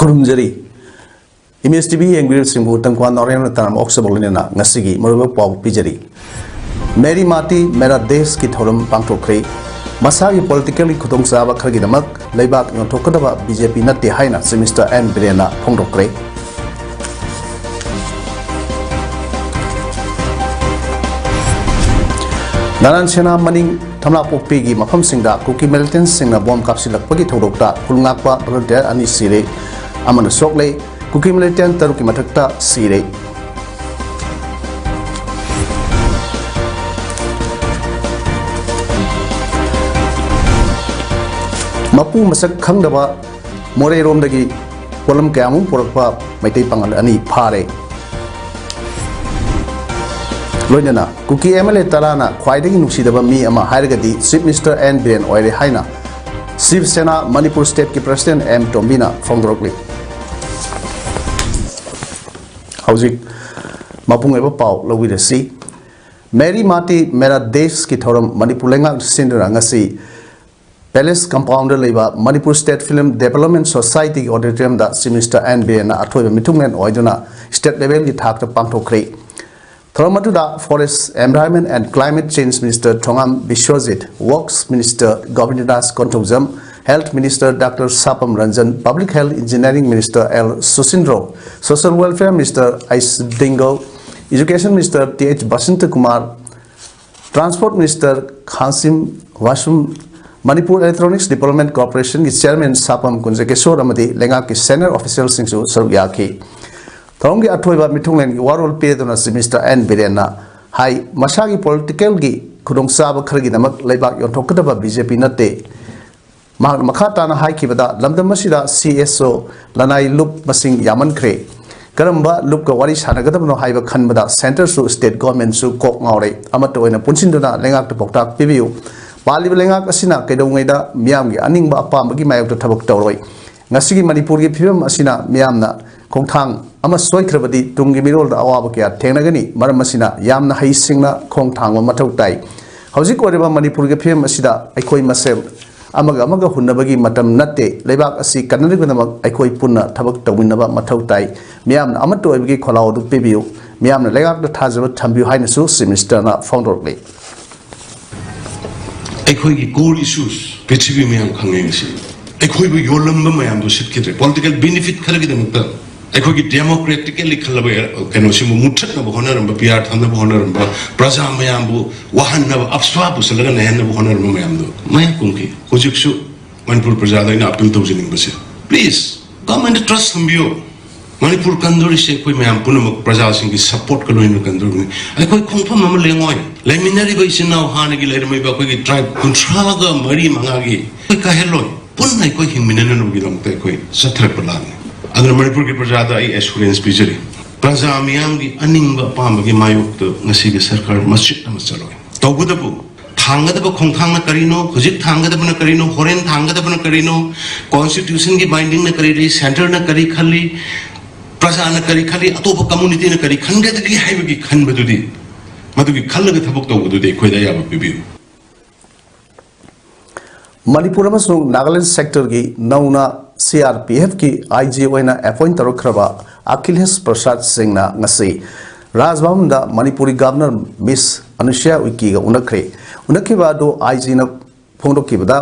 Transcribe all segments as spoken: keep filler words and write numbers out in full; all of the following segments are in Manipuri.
ꯈꯨꯔꯨꯝꯖꯔꯤ꯫ ꯏꯃꯦꯖ ꯇꯤ ꯚꯤ ꯌꯦꯡꯕꯤꯔꯤꯕꯁꯤꯡꯕꯨ ꯇꯝꯀ꯭ꯋꯥ ꯅꯥꯎꯔꯦꯝꯅ ꯇꯥꯔꯝ ꯑꯣꯛꯆꯕ ꯂꯣꯏꯅꯅ ꯉꯁꯤꯒꯤ ꯃꯔꯨꯑꯣꯏꯕ ꯄꯥꯎ ꯄꯤꯖꯔꯤ꯫ ꯃꯦꯔꯤ ꯃꯥꯇꯤ ꯃꯦꯔꯥ ꯗꯦꯁꯀꯤ ꯊꯧꯔꯝ ꯄꯥꯡꯊꯣꯛꯈ꯭ꯔꯦ꯫ ꯃꯁꯥꯒꯤ ꯄꯣꯂꯤꯇꯤꯀꯦꯜꯒꯤ ꯈꯨꯗꯣꯡꯆꯥꯕ ꯈꯔꯒꯤꯗꯃꯛ ꯂꯩꯕꯥꯛ ꯌꯣꯟꯊꯣꯛꯀꯗꯕ ꯕꯤ ꯖꯦ ꯄꯤ ꯅꯠꯇꯦ ꯍꯥꯏꯅ ꯆꯤꯐ ꯃꯤꯅꯤꯁꯇꯔ ꯑꯦꯟ ꯕꯤꯔꯦꯟꯅ ꯐꯣꯡꯗꯣꯛꯈ꯭ꯔꯦ꯫ ꯅꯥꯔꯥꯌꯟ ꯁꯦꯅꯥ ꯃꯅꯤꯡ ꯊꯝꯂꯥꯄꯣꯛꯄꯤꯒꯤ ꯃꯐꯝꯁꯤꯡꯗ ꯀꯨꯀꯤ ꯃꯤꯂꯤꯇꯦꯟꯁꯁꯤꯡꯅ ꯕꯣꯝ ꯀꯥꯞꯁꯤꯜꯂꯛꯄꯒꯤ ꯊꯧꯗꯣꯛꯇ ꯈꯨꯜ ꯉꯥꯛꯄ ꯚꯣꯂꯨꯟꯇꯤꯌꯔ ꯑꯅꯤ ꯁꯤꯔꯦ ꯑꯃꯅ ꯁꯣꯛꯂꯦ꯫ ꯀꯨꯀꯤ ꯃꯤꯂꯤꯇꯦꯟ ꯇꯔꯨꯛꯀꯤ ꯃꯊꯛꯇ ꯁꯤꯔꯦ꯫ ꯃꯄꯨ ꯃꯁꯛ ꯈꯪꯗꯕ ꯃꯣꯔꯦꯔꯣꯝꯗꯒꯤ ꯄꯣꯠꯂꯝ ꯀꯌꯥꯃꯨꯛ ꯄꯨꯔꯛꯄ ꯃꯩꯇꯩ ꯄꯥꯉꯜ ꯑꯅꯤ ꯐꯥꯔꯦ꯫ ꯂꯣꯏꯅꯅ ꯀꯨꯀꯤ ꯑꯦꯝ ꯑꯦꯜ ꯑꯦ ꯇꯔꯥꯅ ꯈ꯭ꯋꯥꯏꯗꯒꯤ ꯅꯨꯡꯁꯤꯗꯕ ꯃꯤ ꯑꯃ ꯍꯥꯏꯔꯒꯗꯤ ꯆꯤꯐ ꯃꯤꯅꯤꯁꯇꯔ ꯑꯦꯟ ꯕꯤꯔꯦꯟ ꯑꯣꯏꯔꯦ ꯍꯥꯏꯅ ꯁꯤꯕ ꯁꯦꯅꯥ ꯃꯅꯤꯄꯨꯔ ꯁ꯭ꯇꯦꯠꯀꯤ ꯄ꯭ꯔꯁꯤꯗꯦꯟ ꯑꯦꯝ ꯇꯣꯝꯕꯤꯅ ꯐꯣꯡꯗꯣꯔꯛꯂꯤ꯫ ꯍꯧꯖꯤꯛ ꯃꯄꯨꯡ ꯑꯣꯏꯕ ꯄꯥꯎ ꯂꯧꯕꯤꯔꯁꯤ꯫ ꯃꯦꯔꯤ ꯃꯥꯇꯤ ꯃꯦꯔꯥ ꯗꯦꯁꯀꯤ ꯊꯧꯔꯝ ꯃꯅꯤꯄꯨꯔ ꯂꯩꯉꯥꯛꯅ ꯁꯤꯟꯗꯨꯅ ꯉꯁꯤ ꯄꯦꯂꯦꯁ ꯀꯝꯄꯥꯎꯟꯗ ꯂꯩꯕ ꯃꯅꯤꯄꯨꯔ ꯁ꯭ꯇꯦꯠ ꯐꯤꯂꯝ ꯗꯦꯕꯂꯞꯃꯦꯟ ꯁꯣꯁꯥꯏꯇꯤꯒꯤ ꯑꯣꯗꯤꯇꯣꯔꯤꯌꯝꯗ ꯆꯤꯐ ꯃꯤꯅꯤꯁꯇꯔ ꯑꯦꯟ ꯕꯤꯔꯦꯟꯅ ꯑꯊꯣꯏꯕ ꯃꯤꯊꯨꯡꯂꯦꯟ ꯑꯣꯏꯗꯨꯅ ꯁ꯭ꯇꯦꯠ ꯂꯦꯚꯦꯜꯒꯤ ꯊꯥꯛꯇ ꯄꯥꯡꯊꯣꯛꯈ꯭ꯔꯦ꯫ ꯊꯧꯔꯝ ꯑꯗꯨꯗ Forest, Environment and Climate Change Minister Thongam Biswajit, Works Minister Govindas Konthoujam, Health Minister Doctor Sapam Ranjan, Public Health Engineering Minister L Susindro, Social Welfare Minister H Dingo, Education Minister T H Basanta Kumar, Transport Minister Khashim Vashum, Manipur electronics development ꯀꯣꯔꯄꯣꯔꯦꯁꯟꯒꯤ ꯆꯤꯌꯔꯃꯦꯟ ꯁꯥꯄꯝ ꯀꯨꯟꯖꯀꯦꯁꯣꯔ ꯑꯃꯗꯤ ꯂꯩꯉꯥꯛꯀꯤ ꯁꯦꯅꯤꯌꯔ ꯑꯣꯐꯤꯁꯤꯌꯦꯜꯁꯤꯡꯁꯨ ꯁꯔꯨꯛ ꯌꯥꯈꯤ꯫ ꯊꯧꯔꯝꯒꯤ ꯑꯊꯣꯏꯕ ꯃꯤꯊꯨꯡꯂꯦꯟꯒꯤ ꯋꯥꯔꯣꯜ ꯄꯤꯗꯨꯅ ꯆꯤꯐ ꯃꯤꯅꯤꯁꯇꯔ ꯑꯦꯟ ꯕꯤꯔꯦꯟꯅ ꯍꯥꯏ, ꯃꯁꯥꯒꯤ ꯄꯣꯂꯤꯇꯤꯀꯦꯜꯒꯤ ꯈꯨꯗꯣꯡꯆꯥꯕ ꯈꯔꯒꯤꯗꯃꯛ ꯂꯩꯕꯥꯛ ꯌꯣꯟꯊꯣꯛꯀꯗꯕ ꯕꯤ ꯖꯦ ꯄꯤ ꯅꯠꯇꯦ꯫ ꯃꯍꯥꯛꯅ ꯃꯈꯥ ꯇꯥꯅ ꯍꯥꯏꯈꯤꯕꯗ, ꯂꯝꯗꯝ ꯑꯁꯤꯗ ꯁꯤ ꯑꯦꯁ ꯑꯣ ꯂꯅꯥꯏ ꯂꯨꯞ ꯃꯁꯤꯡ ꯌꯥꯝꯃꯟꯈ꯭ꯔꯦ꯫ ꯀꯔꯝꯕ ꯂꯨꯞꯀ ꯋꯥꯔꯤ ꯁꯥꯟꯅꯒꯗꯕꯅꯣ ꯍꯥꯏꯕ ꯈꯟꯕꯗ ꯁꯦꯟꯇꯔꯁꯨ ꯁ꯭ꯇꯦꯠ ꯒꯣꯔꯃꯦꯟꯁꯨ ꯀꯣꯛ ꯉꯥꯎꯔꯦ꯫ ꯑꯃꯠꯇ ꯑꯣꯏꯅ ꯄꯨꯟꯁꯤꯟꯗꯨꯅ ꯂꯩꯉꯥꯛꯇ ꯄꯥꯎꯇꯥꯛ ꯄꯤꯕꯤꯌꯨ꯫ ꯄꯥꯜꯂꯤꯕ ꯂꯩꯉꯥꯛ ꯑꯁꯤꯅ ꯀꯩꯗꯧꯉꯩꯗ ꯃꯤꯌꯥꯝꯒꯤ ꯑꯅꯤꯡꯕ ꯑꯄꯥꯝꯕꯒꯤ ꯃꯥꯌꯣꯛꯇ ꯊꯕꯛ ꯇꯧꯔꯣꯏ꯫ ꯉꯁꯤꯒꯤ ꯃꯅꯤꯄꯨꯔꯒꯤ ꯐꯤꯕꯝ ꯑꯁꯤꯅ ꯃꯤꯌꯥꯝꯅ ꯈꯣꯡꯊꯥꯡ ꯑꯃ ꯁꯣꯏꯈ꯭ꯔꯕꯗꯤ ꯇꯨꯡꯒꯤ ꯃꯤꯔꯣꯜꯗ ꯑꯋꯥꯕ ꯀꯌꯥ ꯊꯦꯡꯅꯒꯅꯤ꯫ ꯃꯔꯝ ꯑꯁꯤꯅ ꯌꯥꯝꯅ ꯍꯩꯁꯤꯡꯅ ꯈꯣꯡ ꯊꯥꯡꯕ ꯃꯊꯧ ꯇꯥꯏ꯫ ꯍꯧꯖꯤꯛ ꯑꯣꯏꯔꯤꯕ ꯃꯅꯤꯄꯨꯔꯒꯤ ꯐꯤꯕꯝ ꯑꯁꯤꯗ ꯑꯩꯈꯣꯏ ꯃꯁꯦꯜ ꯑꯃꯒ ꯑꯃꯒ ꯍꯨꯟꯅꯕꯒꯤ ꯃꯇꯝ ꯅꯠꯇꯦ꯫ ꯂꯩꯕꯥꯛ ꯑꯁꯤ ꯀꯟꯅꯅꯕꯒꯤꯗꯃꯛ ꯑꯩꯈꯣꯏ ꯄꯨꯟꯅ ꯊꯕꯛ ꯇꯧꯃꯤꯟꯅꯕ ꯃꯊꯧ ꯇꯥꯏ꯫ ꯃꯤꯌꯥꯝꯅ ꯑꯃꯠꯇ ꯑꯣꯏꯕꯒꯤ ꯈꯣꯜꯂꯥꯎ ꯑꯗꯨ ꯄꯤꯕꯤꯌꯨ꯫ ꯃꯤꯌꯥꯝꯅ ꯂꯩꯉꯥꯛꯇ ꯊꯥꯖꯕ ꯊꯝꯕꯤꯌꯨ ꯍꯥꯏꯅꯁꯨ ꯆꯤꯐ ꯃꯤꯅꯤꯁꯇꯔꯅ ꯐꯣꯡꯗꯣꯔꯛꯂꯤ꯫ ꯑꯩꯈꯣꯏꯒꯤ core issues ꯄ꯭ꯔꯤꯊꯤꯕꯤ ꯃꯌꯥꯝ ꯈꯪꯉꯦ ꯉꯁꯤ꯫ ꯑꯩꯈꯣꯏꯕꯨ ꯌꯣꯜꯂꯝꯕ ꯃꯌꯥꯝꯗꯣ ꯁꯤꯠꯈꯤꯗ꯭ꯔꯦ꯫ Political benefit ꯈꯔꯒꯤꯗꯃꯛꯇ ꯑꯩꯈꯣꯏꯒꯤ democratically ꯈꯜꯂꯕ ꯀꯩꯅꯣꯁꯤꯕꯨ ꯃꯨꯠꯊꯠꯅꯕ ꯍꯣꯠꯅꯔꯝꯕ, ꯄꯤꯌꯥꯔ ꯊꯝꯅꯕ ꯍꯣꯠꯅꯔꯝꯕ, ꯄ꯭ꯔꯖꯥ ꯃꯌꯥꯝꯕꯨ ꯋꯥꯍꯟꯅꯕ, ꯑꯐ꯭ꯋꯥ ꯄꯨꯁꯜꯂꯒ ꯅꯩꯍꯟꯅꯕ ꯍꯣꯠꯅꯔꯝꯕ ꯃꯌꯥꯝꯗꯣ ꯃꯌꯥ ꯀꯨꯝꯈꯤ꯫ ꯍꯧꯖꯤꯛꯁꯨ ꯃꯅꯤꯄꯨꯔ ꯄ꯭ꯔꯖꯥꯗ ꯑꯩꯅ appeal ꯇꯧꯖꯅꯤꯡꯕꯁꯦ, please, government the trust ꯊꯝꯕꯤꯌꯨ꯫ ꯃꯅꯤꯄꯨꯔ ꯀꯟꯗꯣꯔꯤꯁꯦ ꯑꯩꯈꯣꯏ ꯃꯌꯥꯝ ꯄꯨꯝꯅꯃꯛ ꯄ꯭ꯔꯖꯥꯁꯤꯡꯒꯤ supportꯀ ꯂꯣꯏꯅꯅ ꯀꯟꯗꯣꯔꯤꯕꯅꯤ꯫ ꯑꯩꯈꯣꯏ ꯈꯣꯡꯐꯝ ꯑꯃ ꯂꯦꯡꯉꯣꯏ꯫ ꯂꯩꯃꯤꯟꯅꯔꯤꯕ ꯏꯆꯤꯟ ꯏꯅꯥꯎ ꯍꯥꯟꯅꯒꯤ ꯂꯩꯔꯝꯃꯤꯕ ꯑꯩꯈꯣꯏꯒꯤ tribe ꯀꯨꯟꯊ꯭ꯔꯥꯒ ꯃꯔꯤ ꯃꯉꯥꯒꯤ ꯑꯩꯈꯣꯏ ꯀꯥꯏꯍꯜꯂꯣꯏ꯫ ꯄꯨꯟꯅ ꯑꯩꯈꯣꯏ ꯍꯤꯡꯃꯤꯟꯅꯅꯕꯒꯤꯗꯃꯛꯇ ꯑꯩꯈꯣꯏ ꯆꯠꯊꯔꯛꯄ ꯂꯥꯟꯅꯤ꯫ ꯑꯗꯨꯅ ꯃꯅꯤꯄꯨꯔꯒꯤ ꯄ꯭ꯔꯖꯥꯗ ꯑꯩ assurance ꯄꯤꯖꯔꯤ, ꯄ꯭ꯔꯖꯥ ꯃꯤꯌꯥꯝꯒꯤ ꯑꯅꯤꯡꯕ ꯑꯄꯥꯝꯕꯒꯤ ꯃꯥꯌꯣꯛꯇ ꯉꯁꯤꯒꯤ ꯁꯔꯀꯥꯔ ꯃꯆꯦꯠ ꯑꯃ ꯆꯠꯂꯣꯏ꯫ ꯇꯧꯕꯇꯕꯨ ꯊꯥꯡꯒꯗꯕ ꯈꯣꯡꯊꯥꯡꯅ ꯀꯔꯤꯅꯣ, ꯍꯧꯖꯤꯛ ꯊꯥꯡꯒꯗꯕꯅ ꯀꯔꯤꯅꯣ, ꯍꯣꯔꯦꯟ ꯊꯥꯡꯒꯗꯕꯅ ꯀꯔꯤꯅꯣ, constitutionꯒꯤ bindingꯅ ꯀꯔꯤ ꯂꯩ, centreꯅ ꯀꯔꯤ ꯈꯜꯂꯤ, ꯄ꯭ꯔꯖꯥꯅ ꯀꯔꯤ ꯈꯜꯂꯤ, ꯑꯇꯣꯞꯄ communityꯅ ꯀꯔꯤ ꯈꯟꯒꯗꯒꯦ ꯍꯥꯏꯕꯒꯤ ꯈꯟꯕꯗꯨꯗꯤ, ꯃꯗꯨꯒꯤ ꯈꯜꯂꯒ ꯊꯕꯛ ꯇꯧꯕꯗꯨꯗꯤ ꯑꯩꯈꯣꯏꯗ ꯑꯌꯥꯕ ꯄꯤꯕꯤꯌꯨ꯫ ꯃꯅꯤꯄꯨꯔ ꯑꯃꯁꯨꯡ ꯅꯥꯒꯥꯂꯦꯟ sectorꯒꯤ ꯅꯧꯅ CRPFꯀꯤ IG ꯑꯣꯏꯅ appoint ꯇꯧꯔꯛꯈ꯭ꯔꯕ ꯑꯈꯤꯂꯦꯁ ꯄ꯭ꯔꯁꯥꯗ ꯁꯤꯡꯅ ꯉꯁꯤ ꯔꯥꯖ ꯚꯕꯟꯗ ꯃꯅꯤꯄꯨꯔꯤ governor Miss ꯑꯅꯨꯁ꯭ꯌꯥ ꯎꯏꯀꯦꯒ ꯎꯅꯈ꯭ꯔꯦ꯫ ꯎꯅꯈꯤꯕ ꯑꯗꯨ IGꯅ ꯐꯣꯡꯗꯣꯛꯈꯤꯕꯗ,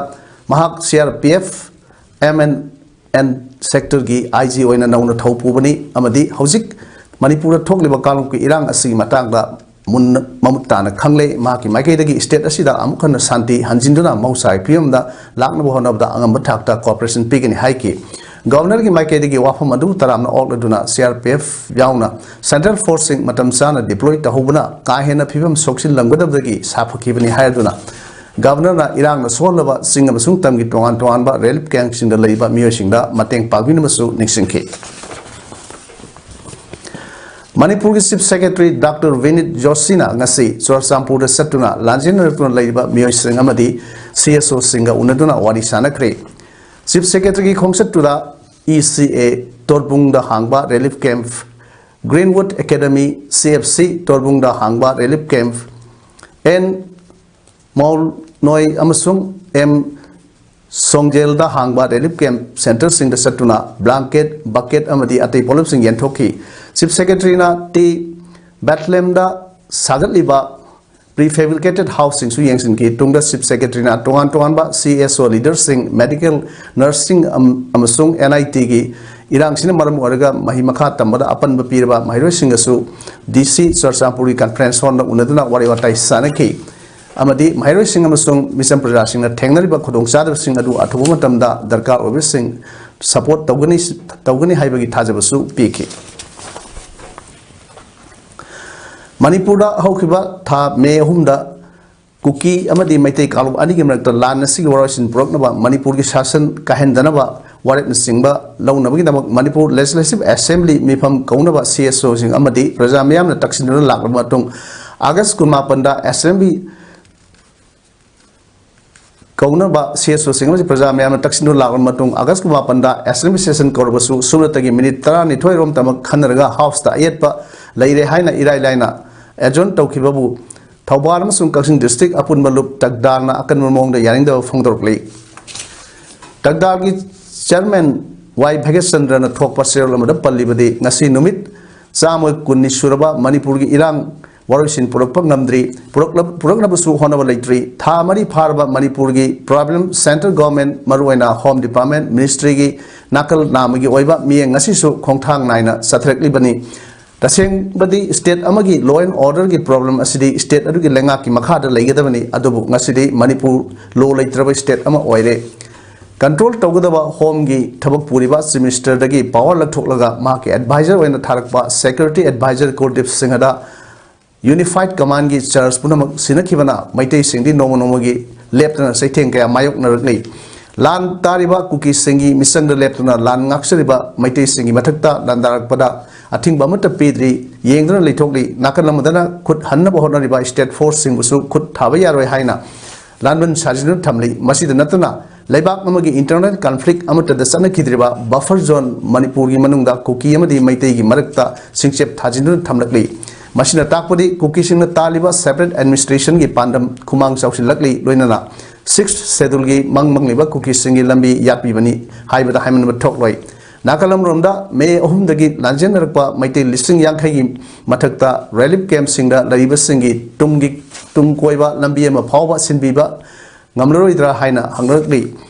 ꯃꯍꯥꯛ CRPF MNN sectorꯒꯤ IG ꯑꯣꯏꯅ ꯅꯧꯅ ꯊꯧ ꯄꯨꯕꯅꯤ ꯑꯃꯗꯤ ꯍꯧꯖꯤꯛ ꯃꯅꯤꯄꯨꯔꯗ ꯊꯣꯛꯂꯤꯕ ꯀꯥꯡꯂꯨꯞꯀꯤ ꯏꯔꯥꯡ ꯑꯁꯤꯒꯤ ꯃꯇꯥꯡꯗ ꯃꯨꯟꯅ ꯃꯃꯨꯠ ꯇꯥꯅ ꯈꯪꯂꯦ꯫ ꯃꯍꯥꯛꯀꯤ ꯃꯥꯏꯀꯩꯗꯒꯤ state ꯑꯁꯤꯗ ꯑꯃꯨꯛ ꯍꯟꯅ ꯁꯥꯟꯇꯤ ꯍꯟꯖꯤꯟꯗꯨꯅ ꯃꯍꯧꯁꯥꯒꯤ ꯐꯤꯕꯝꯗ ꯂꯥꯛꯅꯕ ꯍꯣꯠꯅꯕꯗ ꯑꯉꯝꯕ ꯊꯥꯛꯇ cooperation ꯄꯤꯒꯅꯤ ꯍꯥꯏꯈꯤ꯫ Governorꯒꯤ ꯃꯥꯏꯀꯩꯗꯒꯤ ꯋꯥꯐꯝ ꯑꯗꯨ ꯇꯔꯥꯝꯅ ꯑꯣꯛꯂꯗꯨꯅ CRPF ꯌꯥꯎꯅ central forceꯁꯤꯡ ꯃꯇꯝ ꯆꯥꯅ deploy ꯇꯧꯍꯧꯕꯅ ꯀꯥ ꯍꯦꯟꯅ ꯐꯤꯕꯝ ꯁꯣꯛꯆꯤꯜꯂꯝꯒꯗꯕꯗꯒꯤ ꯁꯥꯐꯈꯤꯕꯅꯤ ꯍꯥꯏꯗꯨꯅ, Governorꯅ ꯏꯔꯥꯡꯅ ꯁꯣꯛꯍꯜꯂꯕ ꯆꯤꯡ ꯑꯃꯁꯨꯡ ꯇꯝꯒꯤ ꯇꯣꯉꯥꯟ ꯇꯣꯉꯥꯟꯕ relief campꯁꯤꯡꯗ ꯂꯩꯕ ꯃꯤꯑꯣꯏꯁꯤꯡꯗ ꯃꯇꯦꯡ ꯄꯥꯡꯕꯤꯅꯕꯁꯨ ꯅꯤꯡꯁꯤꯡꯈꯤ꯫ ꯃꯅꯤꯄꯨꯔꯒꯤ Chief Secretary Doctor ꯕꯤꯅꯤꯠ ꯖꯣꯁꯤꯅ ꯉꯁꯤ ꯆꯨꯔꯆꯥꯟꯄꯨꯔꯗ ꯆꯠꯇꯨꯅ ꯂꯥꯟꯖꯦꯟꯅꯔꯛꯇꯨꯅ ꯂꯩꯔꯤꯕ ꯃꯤꯑꯣꯏꯁꯤꯡ ꯑꯃꯗꯤ CSOꯁꯤꯡꯒ ꯎꯅꯗꯨꯅ ꯋꯥꯔꯤ ꯁꯥꯟꯅꯈ꯭ꯔꯦ꯫ Chief Secretaryꯒꯤ ꯈꯣꯡꯆꯠꯇꯨꯗ ECA ꯇꯣꯔꯕꯨꯡꯗ ꯍꯥꯡꯕ relief camp, Greenwood Academy, CFC ꯇꯣꯔꯕꯨꯡꯗ ꯍꯥꯡꯕ relief camp, ꯑꯦꯟ ꯃꯧꯜꯅꯣꯏ ꯑꯃꯁꯨꯡ ꯑꯦꯝ ꯁꯣꯡꯖꯦꯜꯗ ꯍꯥꯡꯕ relief camp centreꯁꯤꯡꯗ ꯆꯠꯇꯨꯅ blanket, bucket ꯑꯃꯗꯤ ꯑꯇꯩ ꯄꯣꯠꯂꯝꯁꯤꯡ ꯌꯦꯟꯊꯣꯛꯈꯤ꯫ Chief Secretaryꯅ ꯇꯤ ꯕꯦꯊꯂꯦꯝꯗ ꯁꯥꯒꯠꯂꯤꯕ prefabricated houseꯁꯤꯡꯁꯨ ꯌꯦꯡꯁꯤꯟꯈꯤ꯫ ꯇꯨꯡꯗ Chief Secretaryꯅ ꯇꯣꯉꯥꯟ ꯇꯣꯉꯥꯟꯕ C S O leaderꯁꯤꯡ, medical nurseꯁꯤꯡ ꯑꯃꯁꯨꯡ N I Tꯒꯤ ꯏꯔꯥꯡꯁꯤꯅ ꯃꯔꯝ ꯑꯣꯏꯔꯒ ꯃꯍꯩ ꯃꯈꯥ ꯇꯝꯕꯗ ꯑꯄꯟꯕ ꯄꯤꯔꯕ ꯃꯍꯩꯔꯣꯏꯁꯤꯡꯒꯁꯨ D C ꯆꯨꯔꯆꯥꯟꯄꯨꯔꯒꯤ conference hallꯗ ꯎꯅꯗꯨꯅ ꯋꯥꯔꯤ ꯋꯥꯇꯥꯏ ꯆꯥꯟꯅꯈꯤ ꯑꯃꯗꯤ ꯃꯍꯩꯔꯣꯏꯁꯤꯡ ꯑꯃꯁꯨꯡ ꯃꯤꯆꯝ ꯄ꯭ꯔꯖꯥꯁꯤꯡꯅ ꯊꯦꯡꯅꯔꯤꯕ ꯈꯨꯗꯣꯡꯆꯥꯗꯕꯁꯤꯡ ꯑꯗꯨ ꯑꯊꯨꯕ ꯃꯇꯝꯗ ꯗꯔꯀꯥꯔ ꯑꯣꯏꯕꯁꯤꯡ support ꯇꯧꯒꯅꯤ, ꯇꯧꯒꯅꯤ ꯍꯥꯏꯕꯒꯤ ꯊꯥꯖꯕꯁꯨ ꯄꯤꯈꯤ꯫ ꯃꯅꯤꯄꯨꯔꯗ ꯍꯧꯈꯤꯕ ꯊꯥ ꯃꯦ ꯑꯍꯨꯝꯗ ꯀꯨꯀꯤ ꯑꯃꯗꯤ ꯃꯩꯇꯩ ꯀꯥꯡꯂꯨꯞ ꯑꯅꯤꯒꯤ ꯃꯔꯛꯇ ꯂꯥꯟ ꯑꯁꯤꯒꯤ ꯋꯥꯔꯣꯏꯁꯤꯟ ꯄꯨꯔꯛꯅꯕ, ꯃꯅꯤꯄꯨꯔꯒꯤ ꯁꯥꯁꯟ ꯀꯥꯏꯍꯟꯗꯅꯕ ꯋꯥꯔꯦꯞꯅꯆꯤꯡꯕ ꯂꯧꯅꯕꯒꯤꯗꯃꯛ ꯃꯅꯤꯄꯨꯔ Legislative Assembly ꯃꯤꯐꯝ ꯀꯧꯅꯕ C S Oꯁꯤꯡ ꯑꯃꯗꯤ ꯄ꯭ꯔꯖꯥ ꯃꯤꯌꯥꯝꯅ ꯇꯛꯁꯤꯟꯗꯨꯅ ꯂꯥꯛꯂꯕ ꯃꯇꯨꯡ, August ꯀꯨꯟꯃꯥꯄꯟꯗ Assembly ꯀꯧꯅꯕ C S Oꯁꯤꯡ ꯑꯃꯁꯨꯡ ꯄ꯭ꯔꯖꯥ ꯃꯌꯥꯝꯅ ꯇꯛꯁꯤꯟꯗꯨꯅ ꯂꯥꯛꯂꯕ ꯃꯇꯨꯡ, August ꯀꯨꯟꯃꯥꯄꯟꯗ Assembly session ꯀꯧꯔꯕꯁꯨ ꯁꯨꯞꯅꯇꯒꯤ minute ꯇꯔꯥꯅꯤꯊꯣꯏ ꯔꯣꯝꯇꯃꯛ ꯈꯟꯅꯔꯒ Houseꯇ ꯑꯌꯦꯠꯄ ꯂꯩꯔꯦ ꯍꯥꯏꯅ ꯏꯔꯥꯏ ꯂꯥꯏꯅ adjourn ꯇꯧꯈꯤꯕꯕꯨ ꯊꯧꯕꯥꯜ ꯑꯃꯁꯨꯡ ꯀꯛꯆꯤꯡ district ꯑꯄꯨꯟꯕ ꯂꯨꯞ ꯇꯛꯗꯥꯜꯅ ꯑꯀꯟꯕ ꯃꯑꯣꯡꯗ ꯌꯥꯅꯤꯡꯗꯕ ꯐꯣꯡꯗꯣꯔꯛꯂꯤ꯫ ꯇꯛꯗꯥꯜꯒꯤ chairman ꯋꯥꯏ ꯚꯥꯒ꯭ꯌꯆꯟꯗ꯭ꯔꯅ ꯊꯣꯛꯄ ꯆꯦꯔꯣꯜ ꯑꯃꯗ ꯄꯜꯂꯤꯕꯗꯤ, ꯉꯁꯤ ꯅꯨꯃꯤꯠ ꯆꯥꯝꯃ ꯀꯨꯟꯅꯤ ꯁꯨꯔꯕ ꯃꯅꯤꯄꯨꯔꯒꯤ ꯏꯔꯥꯡ ꯋꯥꯔꯣꯏꯁꯤꯟ ꯄꯨꯔꯛꯄ ꯉꯝꯗ꯭ꯔꯤ, ꯄꯨꯔꯛꯂ-, ꯄꯨꯔꯛꯅꯕꯁꯨ ꯍꯣꯠꯅꯕ ꯂꯩꯇ꯭ꯔꯤ꯫ ꯊꯥ ꯃꯔꯤ ꯐꯥꯔꯕ ꯃꯅꯤꯄꯨꯔꯒꯤ problem central government, ꯃꯔꯨꯑꯣꯏꯅ Home Department, ministryꯒꯤ ꯅꯥꯀꯜ ꯅꯥꯝꯃꯒꯤ ꯑꯣꯏꯕ ꯃꯤꯠꯌꯦꯡ ꯉꯁꯤꯁꯨ ꯈꯣꯡꯊꯥꯡ ꯅꯥꯏꯅ ꯆꯠꯊꯔꯛꯂꯤꯕꯅꯤ꯫ ꯇꯁꯦꯡꯕꯗꯤ state ꯑꯃꯒꯤ law and orderꯒꯤ problem ꯑꯁꯤꯗꯤ state ꯑꯗꯨꯒꯤ ꯂꯩꯉꯥꯛꯀꯤ ꯃꯈꯥꯗ ꯂꯩꯒꯗꯕꯅꯤ, ꯑꯗꯨꯕꯨ ꯉꯁꯤꯗꯤ ꯃꯅꯤꯄꯨꯔ law ꯂꯩꯇ꯭ꯔꯕ state ꯑꯃ ꯑꯣꯏꯔꯦ꯫ Control ꯇꯧꯒꯗꯕ Homeꯒꯤ ꯊꯕꯛ ꯄꯨꯔꯤꯕ Chief Ministerꯗꯒꯤ power ꯂꯧꯊꯣꯛꯂꯒ ꯃꯍꯥꯛꯀꯤ advisor ꯑꯣꯏꯅ ꯊꯥꯔꯛꯄ security advisor ꯀꯨꯜꯗꯤꯞ ꯁꯤꯡꯍꯗ Unified Commandꯒꯤ charge ꯄꯨꯝꯅꯃꯛ ꯁꯤꯟꯅꯈꯤꯕꯅ ꯃꯩꯇꯩꯁꯤꯡꯗꯤ ꯅꯣꯡꯃ ꯅꯣꯡꯃꯒꯤ ꯂꯦꯞꯇꯅ ꯆꯩꯊꯦꯡ ꯀꯌꯥ ꯃꯥꯌꯣꯛꯅꯔꯛꯂꯤ꯫ ꯂꯥꯟ ꯇꯥꯔꯤꯕ ꯀꯨꯀꯤꯁꯤꯡꯒꯤ ꯃꯤꯆꯪꯗ ꯂꯦꯞꯇꯨꯅ ꯂꯥꯟ ꯉꯥꯛꯆꯔꯤꯕ ꯃꯩꯇꯩꯁꯤꯡꯒꯤ ꯃꯊꯛꯇ ꯂꯥꯟꯗꯥꯔꯛꯄꯗ ꯑꯊꯤꯡꯕ ꯑꯃꯠꯇ ꯄꯤꯗ꯭ꯔꯤ, ꯌꯦꯡꯗꯨꯅ ꯂꯩꯊꯣꯛꯂꯤ꯫ ꯅꯥꯀꯜ ꯑꯃꯗꯅ ꯈꯨꯠ ꯍꯟꯅꯕ ꯍꯣꯠꯅꯔꯤꯕ state forceꯁꯤꯡꯕꯨꯁꯨ ꯈꯨꯠ ꯊꯥꯕ ꯌꯥꯔꯣꯏ ꯍꯥꯏꯅ ꯂꯥꯟꯕꯟ ꯁꯥꯖꯤꯟꯗꯨꯅ ꯊꯝꯂꯤ꯫ ꯃꯁꯤꯗ ꯅꯠꯇꯅ ꯂꯩꯕꯥꯛ ꯑꯃꯒꯤ internal conflict ꯑꯃꯠꯇꯗ ꯆꯠꯅꯈꯤꯗ꯭ꯔꯤꯕ buffer zone ꯃꯅꯤꯄꯨꯔꯒꯤ ꯃꯅꯨꯡꯗ ꯀꯨꯀꯤ ꯑꯃꯗꯤ ꯃꯩꯇꯩꯒꯤ ꯃꯔꯛꯇ ꯁꯤꯡꯆꯦꯞ ꯊꯥꯖꯤꯟꯗꯨꯅ ꯊꯝꯂꯛꯂꯤ꯫ ꯃꯁꯤꯅ ꯇꯥꯛꯄꯗꯤ ꯀꯨꯀꯤꯁꯤꯡꯅ ꯇꯥꯜꯂꯤꯕ separate administrationꯒꯤ ꯄꯥꯟꯗꯝ ꯈꯨꯃꯥꯡ ꯆꯥꯎꯁꯤꯜꯂꯛꯂꯤ꯫ ꯂꯣꯏꯅꯅ ꯁꯤꯛꯁ ꯁꯦꯗꯨꯜꯒꯤ ꯃꯪ ꯃꯪꯂꯤꯕ ꯀꯨꯀꯤꯁꯤꯡꯒꯤ ꯂꯝꯕꯤ ꯌꯥꯠꯄꯤꯕꯅꯤ ꯍꯥꯏꯕꯗ ꯍꯥꯏꯃꯟꯕ ꯊꯣꯛꯂꯣꯏ꯫ ꯅꯥꯀꯜ ꯑꯃꯔꯣꯝꯗ ꯃꯦ ꯑꯍꯨꯝꯗꯒꯤ ꯂꯥꯟꯖꯦꯟꯅꯔꯛꯄ ꯃꯩꯇꯩ ꯂꯤꯁꯤꯡ ꯌꯥꯡꯈꯩꯒꯤ ꯃꯊꯛꯇ ꯔꯤꯂꯤꯐ ꯀꯦꯝꯞꯁꯤꯡꯗ ꯂꯩꯔꯤꯕꯁꯤꯡꯒꯤ ꯇꯨꯡꯒꯤ, ꯇꯨꯡ ꯀꯣꯏꯕ ꯂꯝꯕꯤ ꯑꯃ ꯐꯥꯎꯕ ꯁꯤꯟꯕꯤꯕ ꯉꯝꯂꯔꯣꯏꯗ꯭ꯔꯥ ꯍꯥꯏꯅ ꯍꯪꯂꯛꯂꯤ꯫